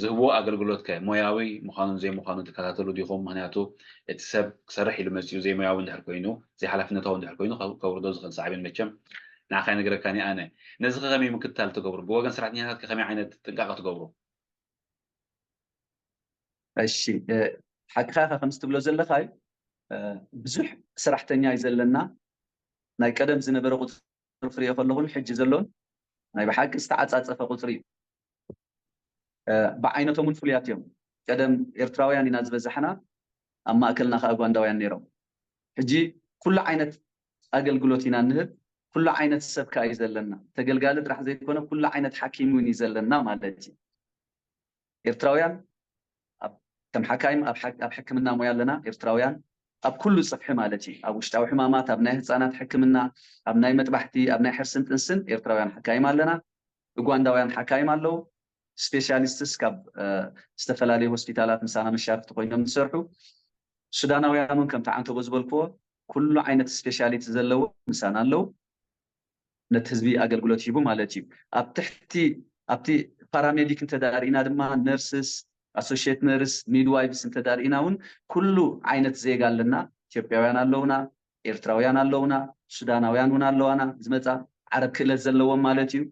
ዝህብዎ ኣገልግሎት ከ ሞያዊ ምዃኑን ዘይምዃኑን ትከታተሉ ዲኹም? ምክንያቱ እቲ ሰብ ክሰርሕ ኢሉ መፂኡ ዘይሞያዊ እንድሕር ኮይኑ፣ ዘይሓላፍነታዊ እንድሕር ኮይኑ ከውርዶ ዝኽእል ሳዕቤን መቸም ንዓኻ ይነግረካኒ ኣነ። ነዚ ከ ከመይ ምክትታል ትገብሩ? ብወገን ሰራሕተኛታት ከ ከመይ ዓይነት ጥንቃቐ ትገብሩ? እሺ፣ ሓቅኻ ኢኻ ከምዚ ትብሎ ዘለኻ እዩ። ብዙሕ ሰራሕተኛ እዩ ዘለና። ናይ ቀደም ዝነበረ ቁፅሪ ክሪኦ ከለኹን ሕጂ ዘሎን ናይ ብሓቂ ዝተዓፃፀፈ ቁፅሪ እዩ። ብዓይነቶም እውን ፍሉያት እዮም። ቀደም ኤርትራውያን ኢና ዝበዛሕና፣ ኣብ ማእከልና ከዓ ኡጋንዳውያን ነይሮም። ሕጂ ኩሉ ዓይነት ኣገልግሎት ኢና ንህብ፣ ኩሉ ዓይነት ሰብ ከዓ እዩ ዘለና። ተገልጋሊ ጥራሕ ዘይኮነ ኩሉ ዓይነት ሓኪም እውን እዩ ዘለና ማለት እዩ። ኤርትራውያን ከም ሓካይም ኣብ ሕክምና ሞያ ኣለና። ኤርትራውያን ኣብ ኩሉ ጽፍሒ ማለት እዩ። ኣብ ውሽጣዊ ሕማማት፣ ኣብ ናይ ህፃናት ሕክምና፣ ኣብ ናይ መጥባሕቲ፣ ኣብ ናይ ሕርስን ጥንስን ኤርትራውያን ሓካይም ኣለና። ኡጋንዳውያን ሓካይም ኣለዉ። ስፔሻሊስትስ ካብ ዝተፈላለዩ ሆስፒታላት ምሳና መሻርክቲ ኮይኖም ዝሰርሑ። ሱዳናውያን እውን ከምቲ ዓንተቦ ዝበልክዎ ኩሉ ዓይነት ስፔሻሊቲ ዘለዎ ምሳና ኣለዉ። ነቲ ህዝቢ ኣገልግሎት ሂቡ ማለት እዩ። ኣብ ትሕቲ ኣብቲ ፓራሜዲክ እንተዳርኢና ድማ ነርስስ፣ ኣሶሽት ነርስ፣ ሚድዋይቭስ እንተዳርኢና እውን ኩሉ ዓይነት ዜጋ ኣለና። ኢትዮጵያውያን ኣለውና፣ ኤርትራውያን ኣለውና፣ ሱዳናውያን እውን ኣለዋና። ዝመፃ ዓረብ ክእለት ዘለዎም ማለት እዩ።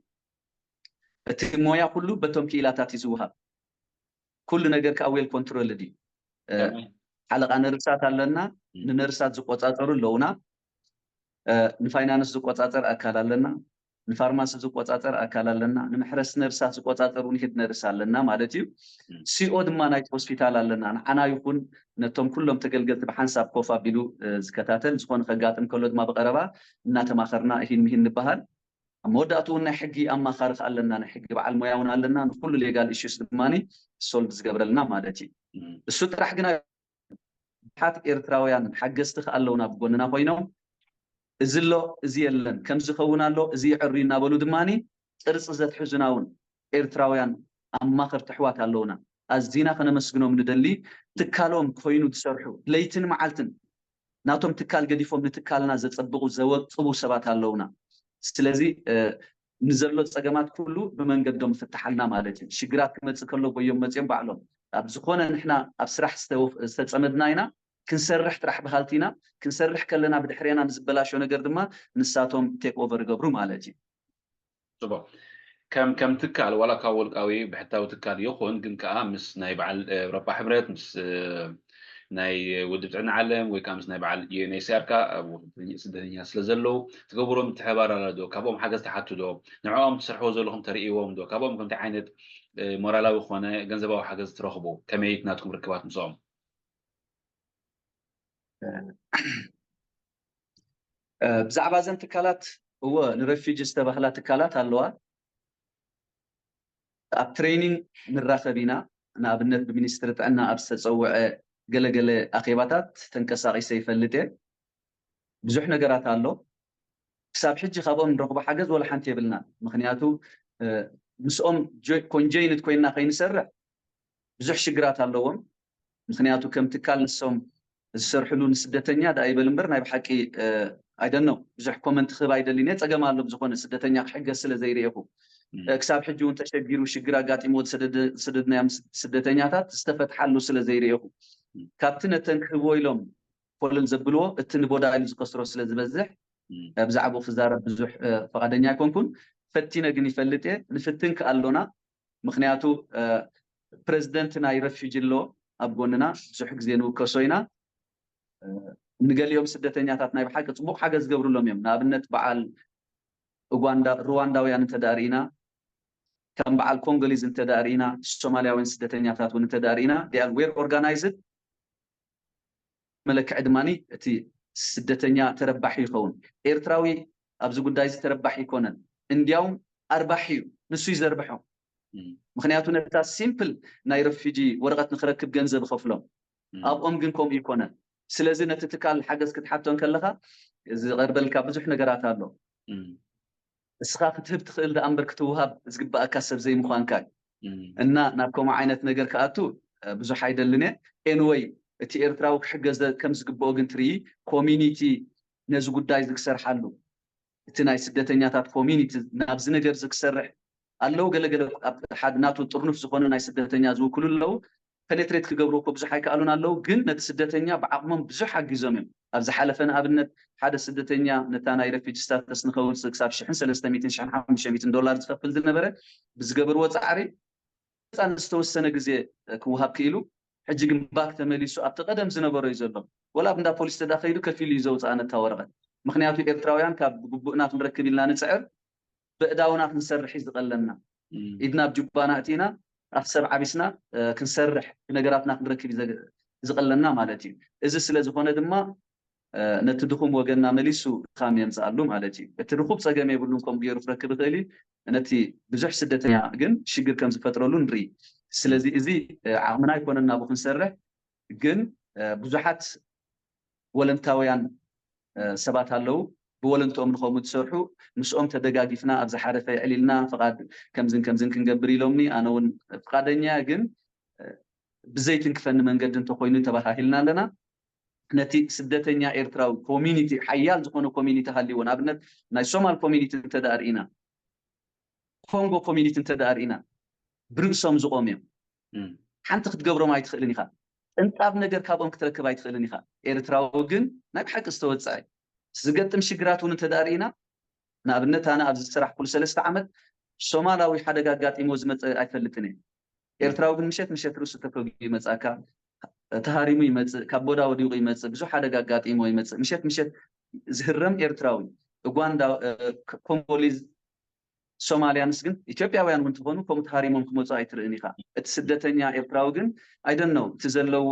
እቲ ሞያ ኩሉ በቶም ክኢላታት እዩ ዝወሃብ። ኩሉ ነገር ከዓ ዌል ኮንትሮልድ እዩ። ሓለቃ ነርሳት ኣለና፣ ንነርሳት ዝቆፃፀሩ ኣለውና። ንፋይናንስ ዝቆፃፀር ኣካል ኣለና፣ ንፋርማሲ ዝቆፃፀር ኣካል ኣለና፣ ንመሕረሲ ነርሳት ዝቆፃፀር እውን ሄድ ነርስ ኣለና ማለት እዩ። ሲኦ ድማ ናይቲ ሆስፒታል ኣለና። ንዓና ይኹን ነቶም ኩሎም ተገልገልቲ ብሓንሳብ ኮፍ ኣቢሉ ዝከታተል፣ ዝኾነ ከጋጥም ከሎ ድማ ብቀረባ እናተማኸርና እሂን ምሂን ንበሃል። ኣብ መወዳእቱ እውን ናይ ሕጊ ኣማኻሪ ከ ኣለና፣ ናይ ሕጊ በዓል ሞያ እውን ኣለና። ንኩሉ ሌጋል ኢሹስ ድማ ሶልቭ ዝገብረልና ማለት እዩ። እሱ ጥራሕ ግና ብዙሓት ኤርትራውያን ሓገዝቲ ከ ኣለውና ብጎንና ኮይኖም፣ እዚ ኣሎ፣ እዚ የለን፣ ከምዚ ይኸውን ኣሎ፣ እዚ ይዕሩ እናበሉ ድማ ቅርፂ ዘትሕዙና እውን ኤርትራውያን ኣማኸርቲ ኣሕዋት ኣለውና። ኣዚና ከነመስግኖም ንደሊ። ትካሎም ኮይኑ ዝሰርሑ ለይትን መዓልትን ናቶም ትካል ገዲፎም ንትካልና ዘፀብቑ ዘወቅቡ ሰባት ኣለውና። ስለዚ ንዘሎ ፀገማት ኩሉ ብመንገዶም ይፍትሓልና ማለት እዩ። ሽግራት ክመፅእ ከሎ ጎዮም መፅኦም ባዕሎም ኣብ ዝኾነ ንሕና ኣብ ስራሕ ዝተፀመድና ኢና። ክንሰርሕ ጥራሕ በሃልቲ ኢና። ክንሰርሕ ከለና ብድሕሬና ንዝበላሾ ነገር ድማ ንሳቶም ቴክ ኦቨር ይገብሩ ማለት እዩ። ፅቡቅ። ከም ከም ትካል ዋላ ካብ ውልቃዊ ብሕታዊ ትካል ይኹን ግን ከዓ ምስ ናይ በዓል ኤውሮጳ ሕብረት ምስ ናይ ውድብ ጥዕና ዓለም ወይ ከዓ ምስ ናይ በዓል ዩኤንኤችሲኣር ከዓ ኣብ ስደተኛ ስለ ዘለዉ ትገብሮ ምትሕባር ኣሎ ዶ? ካብኦም ሓገዝ ትሓቱ ዶ? ንዕኦም ትሰርሕዎ ዘለኹም ተርእይዎም ዶ? ካብኦም ከምቲ ዓይነት ሞራላዊ ኮነ ገንዘባዊ ሓገዝ ትረኽቡ? ከመይ ናትኩም ርክባት ምስኦም? ብዛዕባ እዘን ትካላት እወ ንረፊጂ ዝተባህላ ትካላት ኣለዋ። ኣብ ትሬኒንግ ንራኸብ ኢና። ንኣብነት ብሚኒስትሪ ጥዕና ኣብ ዝተፀውዐ ገለገለ ኣኼባታት ተንቀሳቒሰ ይፈልጥ እየ። ብዙሕ ነገራት ኣሎ። ክሳብ ሕጂ ካብኦም ንረኽቦ ሓገዝ ወላ ሓንቲ የብልናን። ምክንያቱ ምስኦም ኮንጀይንት ኮይንና ከይንሰርሕ ብዙሕ ሽግራት ኣለዎም። ምክንያቱ ከም ትካል ንሶም ዝሰርሕሉ ንስደተኛ ደኣ ይበል እምበር ናይ ብሓቂ ኣይደኖ ብዙሕ ኮመንት ክህብ ኣይደልን እየ። ፀገም ኣሎ ብዝኾነ ስደተኛ ክሕገዝ ስለ ዘይርእኹ ክሳብ ሕጂ እውን ተሸጊሩ ሽግር ኣጋጢሞ ዝሰደድናዮም ስደተኛታት ዝተፈትሓሉ ስለ ዘይርእኹ ካብቲ ነተን ክህብዎ ኢሎም ኮለል ዘብልዎ እቲ ንቦዳ ኢሉ ዝከስሮ ስለ ዝበዝሕ ብዛዕባኡ ክዛረብ ብዙሕ ፈቓደኛ ኣይኮንኩን። ፈቲነ ግን ይፈልጥ እየ። ንፍትን ከኣ ኣሎና። ምክንያቱ ፕረዚደንት ናይ ረፊጂ ኣሎ ኣብ ጎንና። ብዙሕ ግዜ ንውከሶ ኢና። ንገሊኦም ስደተኛታት ናይ ብሓቂ ፅቡቕ ሓገዝ ዝገብርሎም እዮም። ንኣብነት በዓል ሩዋንዳውያን እንተዳ ርኢና፣ ከም በዓል ኮንጎሊዝ እንተዳ ርኢና፣ ሶማሊያውያን ስደተኛታት እውን እንተዳ ርኢና they are well organized። መለክዒ ድማ እቲ ስደተኛ ተረባሒ ይኸውን። ኤርትራዊ ኣብዚ ጉዳይ እዚ ተረባሒ ኣይኮነን። እንዲያውም ኣርባሒ እዩ፣ ንሱ እዩ ዘርብሖም። ምክንያቱ ነታ ሲምፕል ናይ ረፊጂ ወረቐት ንክረክብ ገንዘብ ይኸፍሎም። ኣብኦም ግን ከምኡ ይኮነን። ስለዚ ነቲ ትካል ሓገዝ ክትሓቶ እንከለካ ዝቐርበልካ ብዙሕ ነገራት ኣሎ። እስኻ ክትህብ ትኽእል ደኣ እምበር ክትውሃብ ዝግባኣካ ሰብ ዘይምዃንካ እዩ። እና ናብ ከምኡ ዓይነት ነገር ክኣቱ ብዙሕ ኣይደልን እየ። ኤንወይ እቲ ኤርትራዊ ክሕገዝ ከም ዝግብኦ ግን ትርኢ፣ ኮሚኒቲ ነዚ ጉዳይ እዚ ክሰርሓሉ፣ እቲ ናይ ስደተኛታት ኮሚኒቲ ናብዚ ነገር እዚ ክሰርሕ ኣለዉ። ገለገለ ኣብ ሓደ ናቱ ጥርኑፍ ዝኾነ ናይ ስደተኛ ዝውክሉ ኣለዉ። ፔኔትሬት ክገብሩ እኮ ብዙሕ ኣይከኣሉን ኣለዉ፣ ግን ነቲ ስደተኛ ብዓቕሞም ብዙሕ ሓጊዞም እዮም። ኣብ ዝሓለፈ ንኣብነት ሓደ ስደተኛ ነታ ናይ ረፊጂ ስታተስ ንኸውፅእ ክሳብ ሽሕን ሰለስተ ሚእትን ሽሕን ሓሙሽተ ሚእትን ዶላር ዝኸፍል ዝነበረ ብዝገበርዎ ፃዕሪ ነፃ ንዝተወሰነ ግዜ ክወሃብ ክኢሉ፣ ሕጂ ግን ባክ ተመሊሱ ኣብቲ ቀደም ዝነበሮ እዩ ዘሎ። ወላ ኣብ እንዳ ፖሊስ ተዳ ከይዱ ከፊሉ እዩ ዘውፅኣ ነታ ወረቐት። ምክንያቱ ኤርትራውያን ካብ ግቡእና ክንረክብ ኢልና ንፅዕር፣ በእዳውና ክንሰርሕ እዩ ዝቐለና። ኢድና ኣብ ጅባና እቲና ኣብ ሰብ ዓቢስና ክንሰርሕ ነገራትና ክንረክብ እዩ ዝቐለና ማለት እዩ። እዚ ስለ ዝኾነ ድማ ነቲ ድኹም ወገንና መሊሱ ድኻም የምፅኣሉ ማለት እዩ። እቲ ርኹብ ፀገም የብሉን ከምኡ ገይሩ ክረክብ ይኽእል እዩ። ነቲ ብዙሕ ስደተኛ ግን ሽግር ከም ዝፈጥረሉ ንርኢ። ስለዚ እዚ ዓቕምና ኣይኮነን ናብኡ ክንሰርሕ፣ ግን ብዙሓት ወለንታውያን ሰባት ኣለዉ። ብወለንትኦም ንኸምኡ ዝሰርሑ፣ ምስኦም ተደጋጊፍና ኣብ ዝሓለፈ የዕሊልና ፍቓድ ከምዝን ከምዝን ክንገብር ኢሎምኒ። ኣነ እውን ፍቓደኛ እየ፣ ግን ብዘይትንክፈኒ መንገዲ እንተኾይኑ ተባሃሂልና ኣለና። ነቲ ስደተኛ ኤርትራዊ ኮሚኒቲ፣ ሓያል ዝኾነ ኮሚኒቲ ሃልይዎ፣ ንኣብነት ናይ ሶማል ኮሚኒቲ እንተ ደኣ ርኢና፣ ኮንጎ ኮሚኒቲ እንተ ደኣ ርኢና፣ ብርእሶም ዝቖሙ እዮም። ሓንቲ ክትገብሮም ኣይትኽእልን ኢኻ። ቅንጣብ ነገር ካብኦም ክትረክብ ኣይትኽእልን ኢኻ። ኤርትራዊ ግን ናይ ብሓቂ ዝተወጽዐ እዩ። ዝገጥም ሽግራት እውን እንተ ደኣ ርኢና፣ ንኣብነት ኣነ ኣብዚ ዝሰራሕኩሉ ሰለስተ ዓመት ሶማላዊ ሓደጋ ኣጋጢሞ ዝመጸ ኣይፈልጥን እየ። ኤርትራዊ ግን ምሸት ምሸት ርእሱ ተፈጊኡ ይመጽኣካ፣ ተሃሪሙ ይመጽእ፣ ካብ ቦዳ ወዲቑ ይመጽእ፣ ብዙሕ ሓደጋ ኣጋጢሞ ይመጽእ። ምሸት ምሸት ዝህረም ኤርትራዊ፣ ኡጋንዳ፣ ኮንጎሊዝ፣ ሶማልያንስ ግን ኢትዮጵያውያን እውን ትኾኑ ከምኡ ተሃሪሞም ክመፁ ኣይትርእን ኢኻ። እቲ ስደተኛ ኤርትራዊ ግን ኣይደነው እቲ ዘለዎ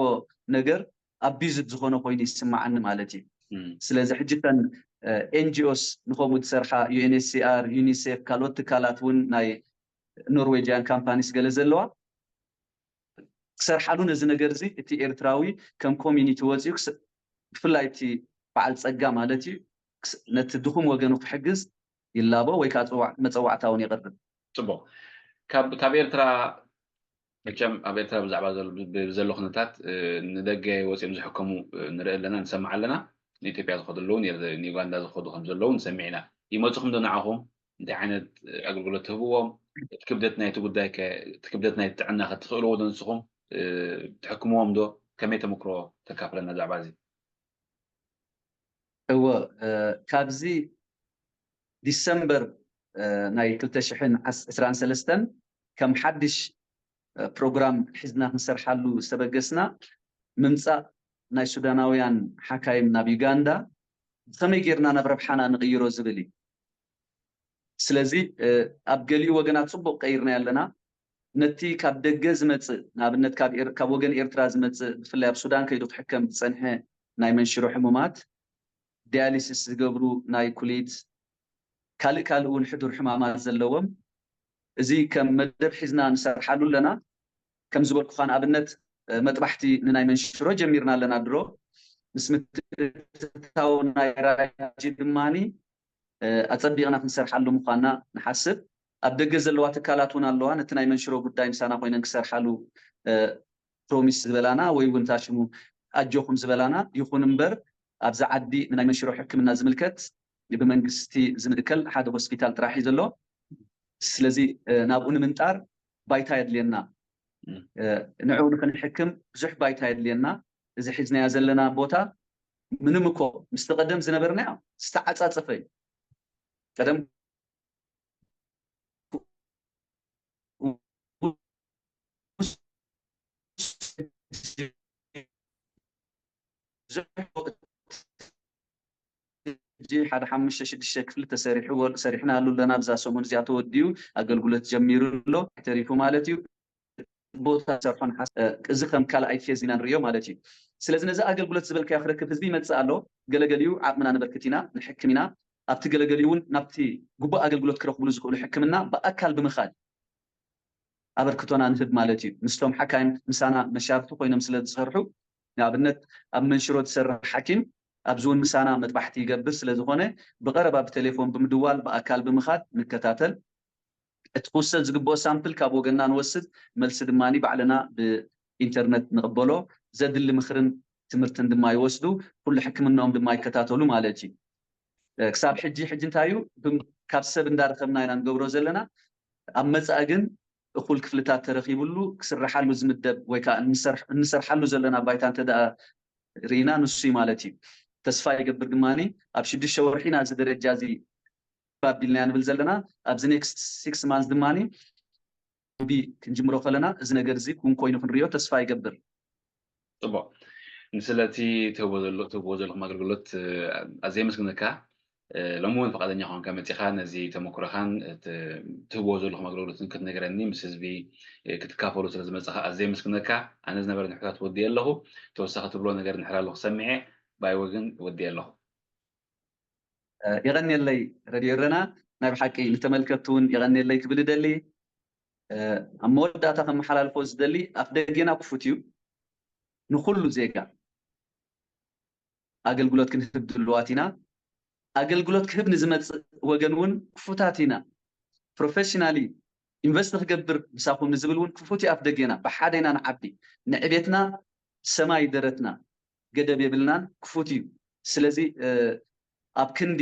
ነገር ኣቢዝድ ዝኾነ ኮይኑ ይስማዓኒ ማለት እዩ። ስለዚ ሕጂ ተን ኤንጂኦስ ንኸምኡ ዝሰርሓ ዩኤንኤችሲኣር፣ ዩኒሴፍ፣ ካልኦት ትካላት እውን ናይ ኖርዌጅያን ካምፓኒስ ገለ ዘለዋ ክሰርሓሉ ነዚ ነገር እዚ እቲ ኤርትራዊ ከም ኮሚኒቲ ወፂኡ ብፍላይ እቲ በዓል ፀጋ ማለት እዩ ነቲ ድኹም ወገኑ ክሕግዝ ይላቦ ወይ ከዓ መፀዋዕታ እውን የቕርብ። ፅቡቕ። ካብ ኤርትራ መቸም ኣብ ኤርትራ ብዛዕባ ዘሎ ኩነታት ንደገ ወፂኦም ዝሕከሙ ንርኢ ኣለና፣ ንሰምዕ ኣለና። ንኢትዮጵያ ዝኸዱ ኣለዉ፣ ንዩጋንዳ ዝኸዱ ከም ዘለዉ ንሰምዕ ኢና። ይመፁኹም ዶ ንዓኹም? እንታይ ዓይነት ኣገልግሎት ትህብዎም? እቲ ክብደት ናይቲ ጉዳይ ከ እቲ ክብደት ናይቲ ጥዕና ከ ትኽእልዎ ዶ ንስኹም? ትሕክምዎም ዶ? ከመይ ተመክሮ ተካፍለና ብዛዕባ እዚ? እወ፣ ካብዚ ዲሰምበር ናይ ክልተ ሽሕን ዕስራን ሰለስተን ከም ሓድሽ ፕሮግራም ሒዝና ክንሰርሓሉ ዝተበገስና ምምፃእ ናይ ሱዳናውያን ሓካይም ናብ ዩጋንዳ ብኸመይ ጌርና ናብ ረብሓና ንቕይሮ ዝብል እዩ። ስለዚ ኣብ ገሊኡ ወገናት ፅቡቕ ቀይርናዮ ኣለና። ነቲ ካብ ደገ ዝመፅእ ንኣብነት ካብ ወገን ኤርትራ ዝመፅእ ብፍላይ ኣብ ሱዳን ከይዱ ክሕከም ዝፀንሐ ናይ መንሽሮ ሕሙማት፣ ዲያሊሲስ ዝገብሩ ናይ ኩሊት፣ ካልእ ካልእ እውን ሕዱር ሕማማት ዘለዎም፣ እዚ ከም መደብ ሒዝና ንሰርሓሉ ኣለና። ከም ዝበልኩኻ ንኣብነት መጥባሕቲ ንናይ መንሽሮ ጀሚርና ኣለና ድሮ። ምስ ምትእትታው ናይ ራጂ ድማኒ ኣጸቢቕና ክንሰርሓሉ ምዃንና ንሓስብ። ኣብ ደገ ዘለዋ ትካላት እውን ኣለዋ፣ ነቲ ናይ መንሽሮ ጉዳይ ምሳና ኮይነን ክሰርሓሉ ፕሮሚስ ዝበላና ወይ እውን ታሽሙ ኣጆኹም ዝበላና። ይኹን እምበር ኣብዚ ዓዲ ንናይ መንሽሮ ሕክምና ዝምልከት ብመንግስቲ ዝምእከል ሓደ ሆስፒታል ጥራሕ እዩ ዘሎ። ስለዚ ናብኡ ንምንጣር ባይታ የድልየና። ንዕኡ ንክንሕክም ብዙሕ ባይታ የድልየና። እዚ ሒዝናዮ ዘለና ቦታ ምንም እኮ ምስቲ ቀደም ዝነበርናዮ ዝተዓጻጸፈ እዩ። ቀደም ሕጂ ሓደ ሓሙሽተ ሽዱሽተ ክፍሊ ተሰሪሕናሉ ኣለና። ኣብዛ ሰሙን እዚኣ ተወዲኡ ኣገልግሎት ጀሚሩ ኣሎ። ተሪፉ ማለት እዩ። ቦታ ሰርሖን እዚ ከም ካልኣይ ፌዝ ኢና ንሪኦ ማለት እዩ። ስለዚ ነዚ ኣገልግሎት ዝበልካዮ ክረክብ ህዝቢ ይመፅእ ኣሎ። ገለገሊኡ ዓቕምና ነበርክት ኢና፣ ንሕክም ኢና። ኣብቲ ገለገሊኡ እውን ናብቲ ግቡእ ኣገልግሎት ክረኽብሉ ዝኽእሉ ሕክምና ብኣካል ብምኻድ ኣበርክቶና ንህብ ማለት እዩ። ምስቶም ሓካይም ምሳና መሻርክቲ ኮይኖም ስለ ዝሰርሑ፣ ንኣብነት ኣብ መንሽሮ ዝሰርሕ ሓኪም ኣብዚ እውን ምሳና መጥባሕቲ ይገብር ስለ ዝኾነ፣ ብቐረባ ብቴሌፎን ብምድዋል ብኣካል ብምኻድ ንከታተል። እቲ ክውሰድ ዝግብኦ ሳምፕል ካብ ወገንና ንወስድ፣ መልሲ ድማ ባዕልና ብኢንተርነት ንቕበሎ። ዘድሊ ምኽርን ትምህርትን ድማ ይወስዱ፣ ኩሉ ሕክምናኦም ድማ ይከታተሉ ማለት እዩ። ክሳብ ሕጂ ሕጂ እንታይ እዩ፣ ካብ ሰብ እንዳረኸብና ኢና ንገብሮ ዘለና። ኣብ መጻኢ ግን እኹል ክፍልታት ተረኺብሉ ክስርሓሉ ዝምደብ ወይ ከዓ እንሰርሓሉ ዘለና ባይታ እንተ ርኢና ንሱ ማለት እዩ። ተስፋ ይገብር ድማ ኣብ ሽዱሽተ ወርሒና እዚ ደረጃ እዚ ኣቢልና ንብል ዘለና፣ ኣብዚ ኔክስት ሲክስ ማንስ ድማ ክንጅምሮ ከለና እዚ ነገር እዚ እውን ኮይኑ ክንሪኦ ተስፋ ይገብር። ፅቡቅ። ስለቲ ትህቦ ዘለኹም ኣገልግሎት ኣዝየ የመስግነካ። ሎሚ እውን ፈቃደኛ ኾንካ መፂኻ ነዚ ተመክሮኻን ትህቦ ዘለኹም ኣገልግሎትን ክትነግረኒ ምስ ህዝቢ ክትካፈሉ ስለ ዝመፅኻ ኣዝየ የመስግነካ። ኣነ ዝነበረ ንሕታት ወዲየ ኣለኹ። ተወሳኺ ትብሎ ነገር ንሕር ኣለኹ ሰሚዐ ባይ ወግን ወዲየ ኣለኹ። የቐንየለይ ረድዮ ረና። ናይ ብሓቂ ንተመልከትቲ እውን የቐንየለይ ክብል እደሊ። ኣብ መወዳእታ ከመሓላልፎ ዝደሊ ኣፍ ደጌና ክፉት እዩ። ንኹሉ ዜጋ ኣገልግሎት ክንህብ ድልዋት ኢና። ኣገልግሎት ክህብ ንዝመፅእ ወገን እውን ክፉታት ኢና። ፕሮፌሽናሊ ኢንቨስት ክገብር ምሳኹም ንዝብል እውን ክፉት እዩ ኣፍ ደጌና። ብሓደ ኢና ንዓቢ። ንዕቤትና ሰማይ ደረትና ገደብ የብልናን፣ ክፉት እዩ። ስለዚ ኣብ ክንዲ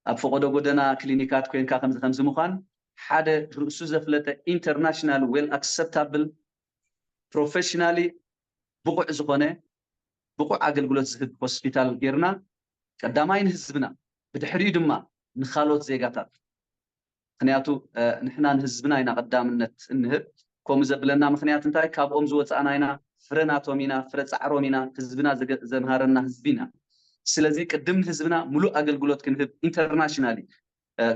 ኣብ ፈቐዶ ጎደና ክሊኒካት ኮይንካ ከምዚ ከምዚ ምዃን ሓደ ርእሱ ዘፍለጠ ኢንተርናሽናል ዌል ኣክሰፕታብል ፕሮፌሽናሊ ብቑዕ ዝኾነ ብቑዕ ኣገልግሎት ዝህብ ሆስፒታል ጌርና ቀዳማይ ንህዝብና ብድሕሪኡ ድማ ንኻልኦት ዜጋታት ምክንያቱ ንሕና ንህዝብና ኢና ቀዳምነት እንህብ። ከምኡ ዘብለና ምክንያት እንታይ? ካብኦም ዝወፃእና ኢና፣ ፍረ ናቶም ኢና፣ ፍረ ፃዕሮም ኢና፣ ህዝብና ዘምሃረና ህዝቢ ኢና። ስለዚ ቅድም ንህዝብና ሙሉእ ኣገልግሎት ክንህብ ኢንተርናሽናሊ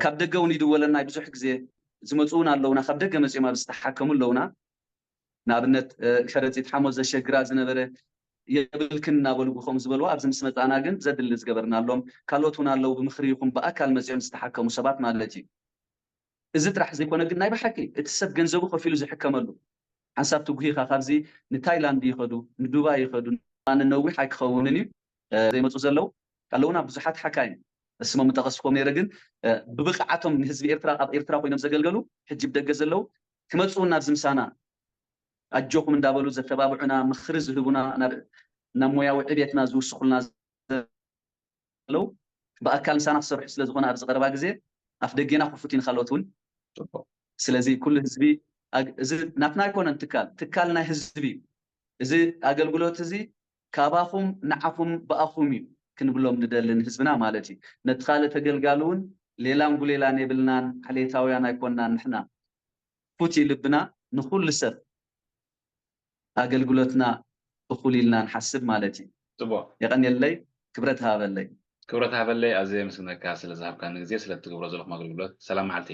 ካብ ደገ እውን ይድወለና ብዙሕ ግዜ ዝመፁ እውን ኣለውና፣ ካብ ደገ መፂኦም ኣብ ዝተሓከሙ ኣለውና። ንኣብነት ከረፂት ሓሞት ዘሸግራ ዝነበረ የብልክን እናበሉ ከምኡ ዝበልዋ ኣብዚ ምስ መፃና ግን ዘድሊ ዝገበርናሎም ካልኦት እውን ኣለዉ። ብምኽሪ ይኹን ብኣካል መፂኦም ዝተሓከሙ ሰባት ማለት እዩ። እዚ ጥራሕ ዘይኮነ ግን ናይ ብሓቂ እቲ ሰብ ገንዘቡ ከፊሉ ዝሕከመሉ ሓንሳብ ትጉሂኻ ካብዚ ንታይላንድ ይኸዱ፣ ንዱባይ ይኸዱ፣ ንነዊሕ ኣይክኸውንን እዩ ዘይመፁ ዘለዉ ኣለውና ብዙሓት ሓካይም እስሞም ምጠቐስኩም ነይረ ግን ብብቕዓቶም ንህዝቢ ኤርትራ ኣብ ኤርትራ ኮይኖም ዘገልገሉ ሕጂ ብደገ ዘለዉ ክመፁ እውን ናብዚ ምሳና ኣጆኹም እንዳበሉ ዘተባብዑና ምኽሪ ዝህቡና ናብ ሞያዊ ዕቤትና ዝውስኹልና ዘለዉ ብኣካል ምሳና ክሰርሑ ስለዝኾነ ኣብዚ ቀረባ ግዜ ኣፍ ደጌና ክፉት እዩ ንካልኦት እውን። ስለዚ ኩሉ ህዝቢ እዚ ናትና ኣይኮነን ትካል፣ ትካል ናይ ህዝቢ እዩ። እዚ ኣገልግሎት እዚ ካባኹም ንዓኹም ብኣኹም እዩ ክንብሎም ንደሊ ንህዝብና ማለት እዩ። ነቲ ካልእ ተገልጋሊ እውን ሌላን ጉሌላን የብልናን፣ ዓሌታውያን ኣይኮንናን ንሕና። ክፉት እዩ ልብና ንኹሉ ሰብ ኣገልግሎትና እኹል ኢልና ንሓስብ ማለት እዩ። ፅቡቅ። የቐንየለይ፣ ክብረት ሃበለይ። ክብረት ሃበለይ፣ ኣዝየ የመስግነካ ስለ ዝሃብካኒ ግዜ፣ ስለ እትገብሮ ዘለኹም ኣገልግሎት። ሰላም መዓልቲ።